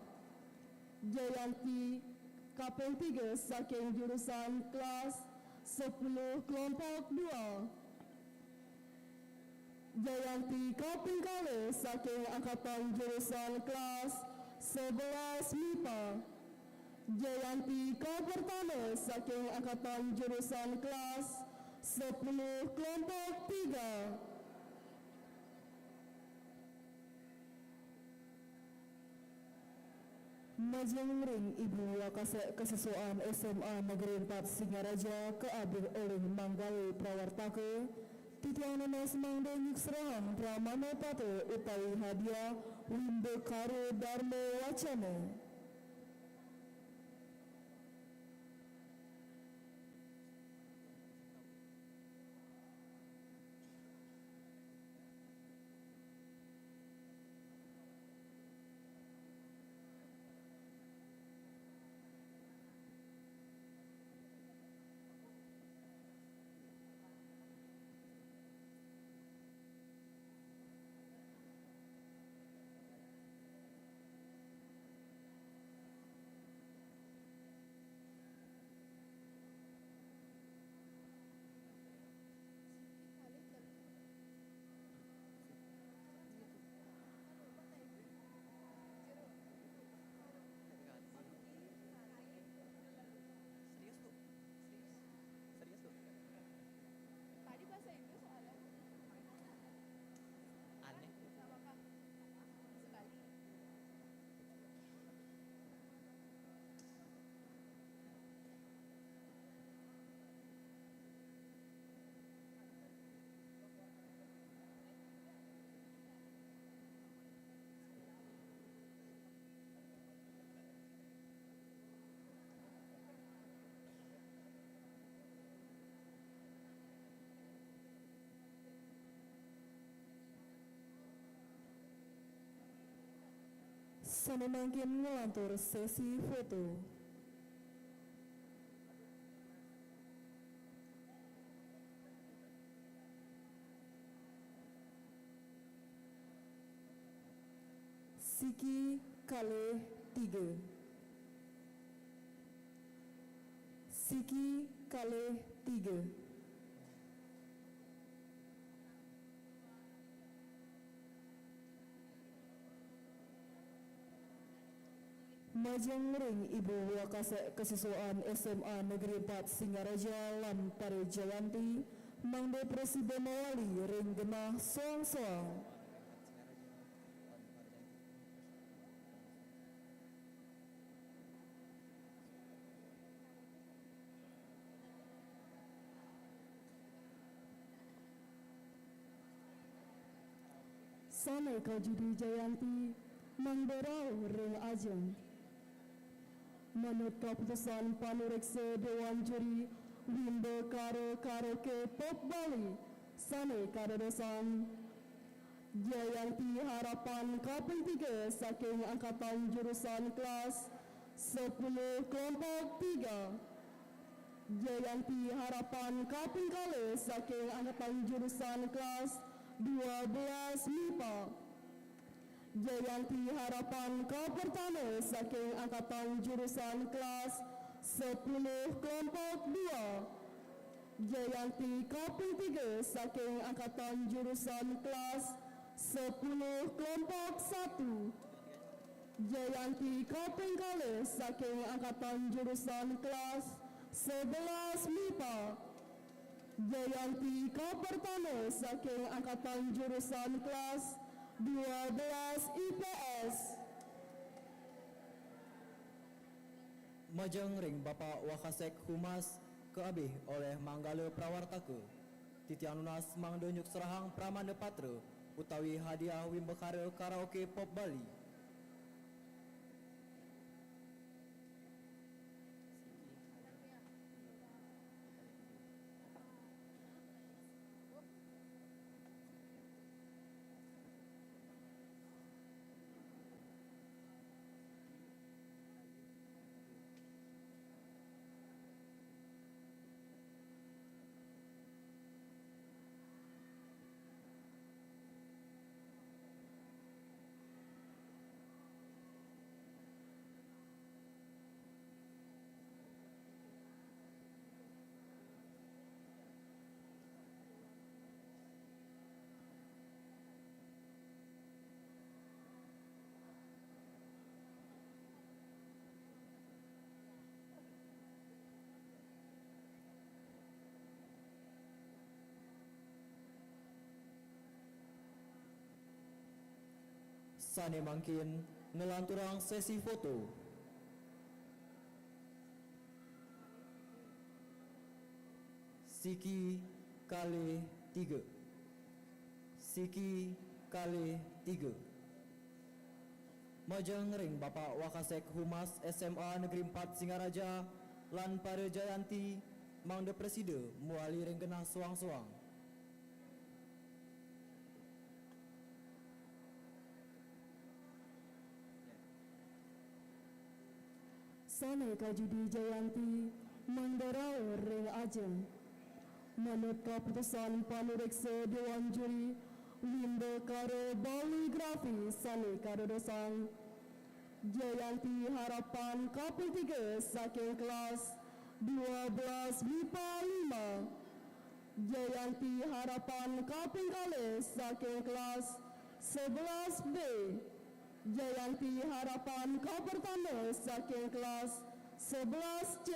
Jayanti kaping tiga saking jurusan kelas sepuluh kelompok dua. Jayanti kaping kalih saking angkatan jurusan kelas sebelas MIPA. Jayanti ka pertama saking angkatan jurusan kelas sepuluh kelompok tiga. Majeng ring Ibu Wakasek kesiswaan SMA Negeri empat Singaraja kaabih olih manggala prawartaka, titiang nunas mangda nyuksrahang pramana patra utawi hadiah wimbakara Dharma Wacana. Serius tuh. Serius tuh. Tadi bahasa Inggris soalnya. Aneh. Sama Kak. Sekali. Sane mangkin nglantur sesi foto. Siki kalih tiga. Siki kalih tiga. Majeng ring Ibu Wakasek kesiswaan SMA Negeri empat Singaraja lan para jayanti mangda prasida mawali ring genah soang-soang. Sane kajudi jayanti mangda rauh ring ajeng. Manut kaputusan panureksa Dewan Juri Wimbakara Karaoke Pop Bali sane kadadosan Jayanti Harapan kaping tiga saking angkatan jurusan kelas sepuluh kelompok tiga. Jayanti Harapan kaping kalih saking angkatan jurusan kelas dua belas MIPA. Jayanti Harapan kapertama saking angkatan jurusan kelas sepuluh kelompok dua. Jayanti kaping tiga saking angkatan jurusan kelas sepuluh kelompok satu. Jayanti kaping kalih saking angkatan jurusan kelas sebelas MIPA. Jayanti kapertama saking angkatan jurusan kelas dua belas IPS. Majeng ring Bapak Wakasek Humas, kaabih olih manggala prawartaka. Titiang nunas mangda nyuksrahang pramana patra utawi hadiah Wimbakara Karaoke Pop Bali. Sané mangkin ngelanturang sési foto. Siki kalih tiga. Siki kalih tiga. Majeng ring Bapak Wakasek Humas S M A Negeri Empat Singaraja lan para Jayanti mangda prasida mawali ring genah soang-soang. Sané kajudi Jayanti mangda rauh ring ajeng. Manut kaputusan panuréksa Déwan Juri, wimbakara baligrafi sané kadadosang, Jayanti Harapan kaping tiga saking kelas dua belas MIPA lima. Jayanti Harapan kaping kalih saking kelas sebelas B. Jayanti Harapan kapertama saking kelas sebelas C.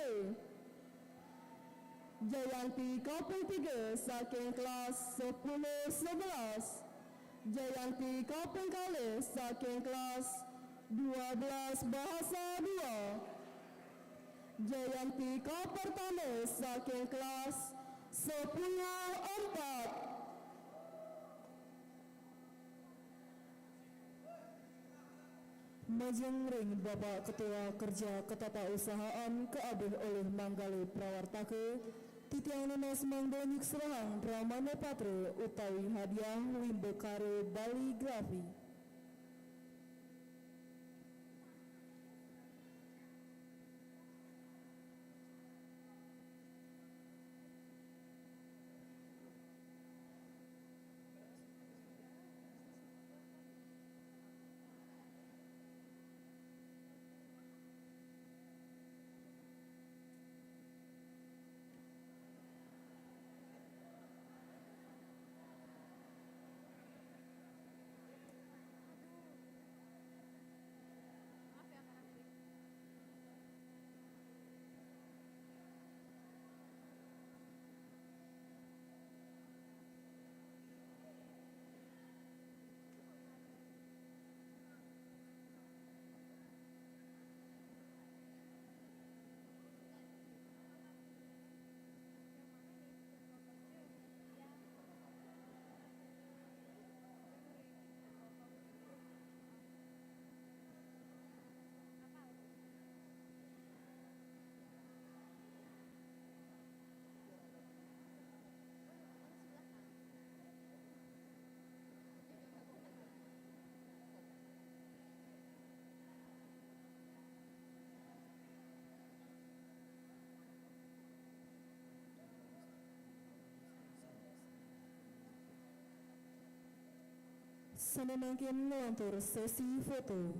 Jayanti kaping tiga saking kelas sepuluh sebelas. Jayanti kaping kalih saking kelas dua belas Bahasa dua. Jayanti kapertama saking kelas sepuluh empat. Majeng ring Bapak Ketua Kerja Ketatausahaan kaabih olih manggalih prawartaka, titiang nunas mangda nyukserahang dramana patra utawi hadiah wimbakara baligrafi. Sané mangkin nglantur sési foto.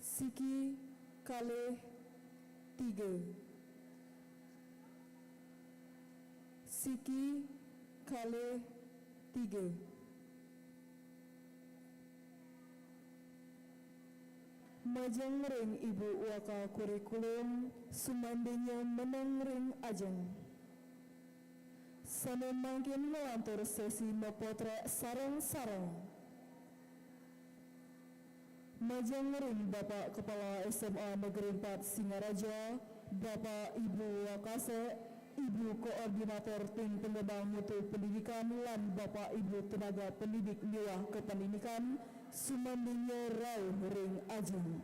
Siki kalih tiga. Siki kalih tiga. Majeng ring Ibu Waka Kurikulum, sumambinya meneng ring ajeng. Sané mangkin nglantur sési mapotrék sareng-sareng. Majeng ring Bapak Kepala S M A Negeri Empat Singaraja, Bapak Ibu Wakasek, Ibu Koordinator Tim Pengembang Mutu Pendidikan, lan Bapak Ibu Tenaga Pendidik miwah Kependidikan, sumambinya rauh ring ajeng.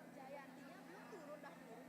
Jayantinya belum turun, dah turun.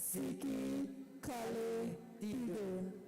Siki, Khale, Tidun.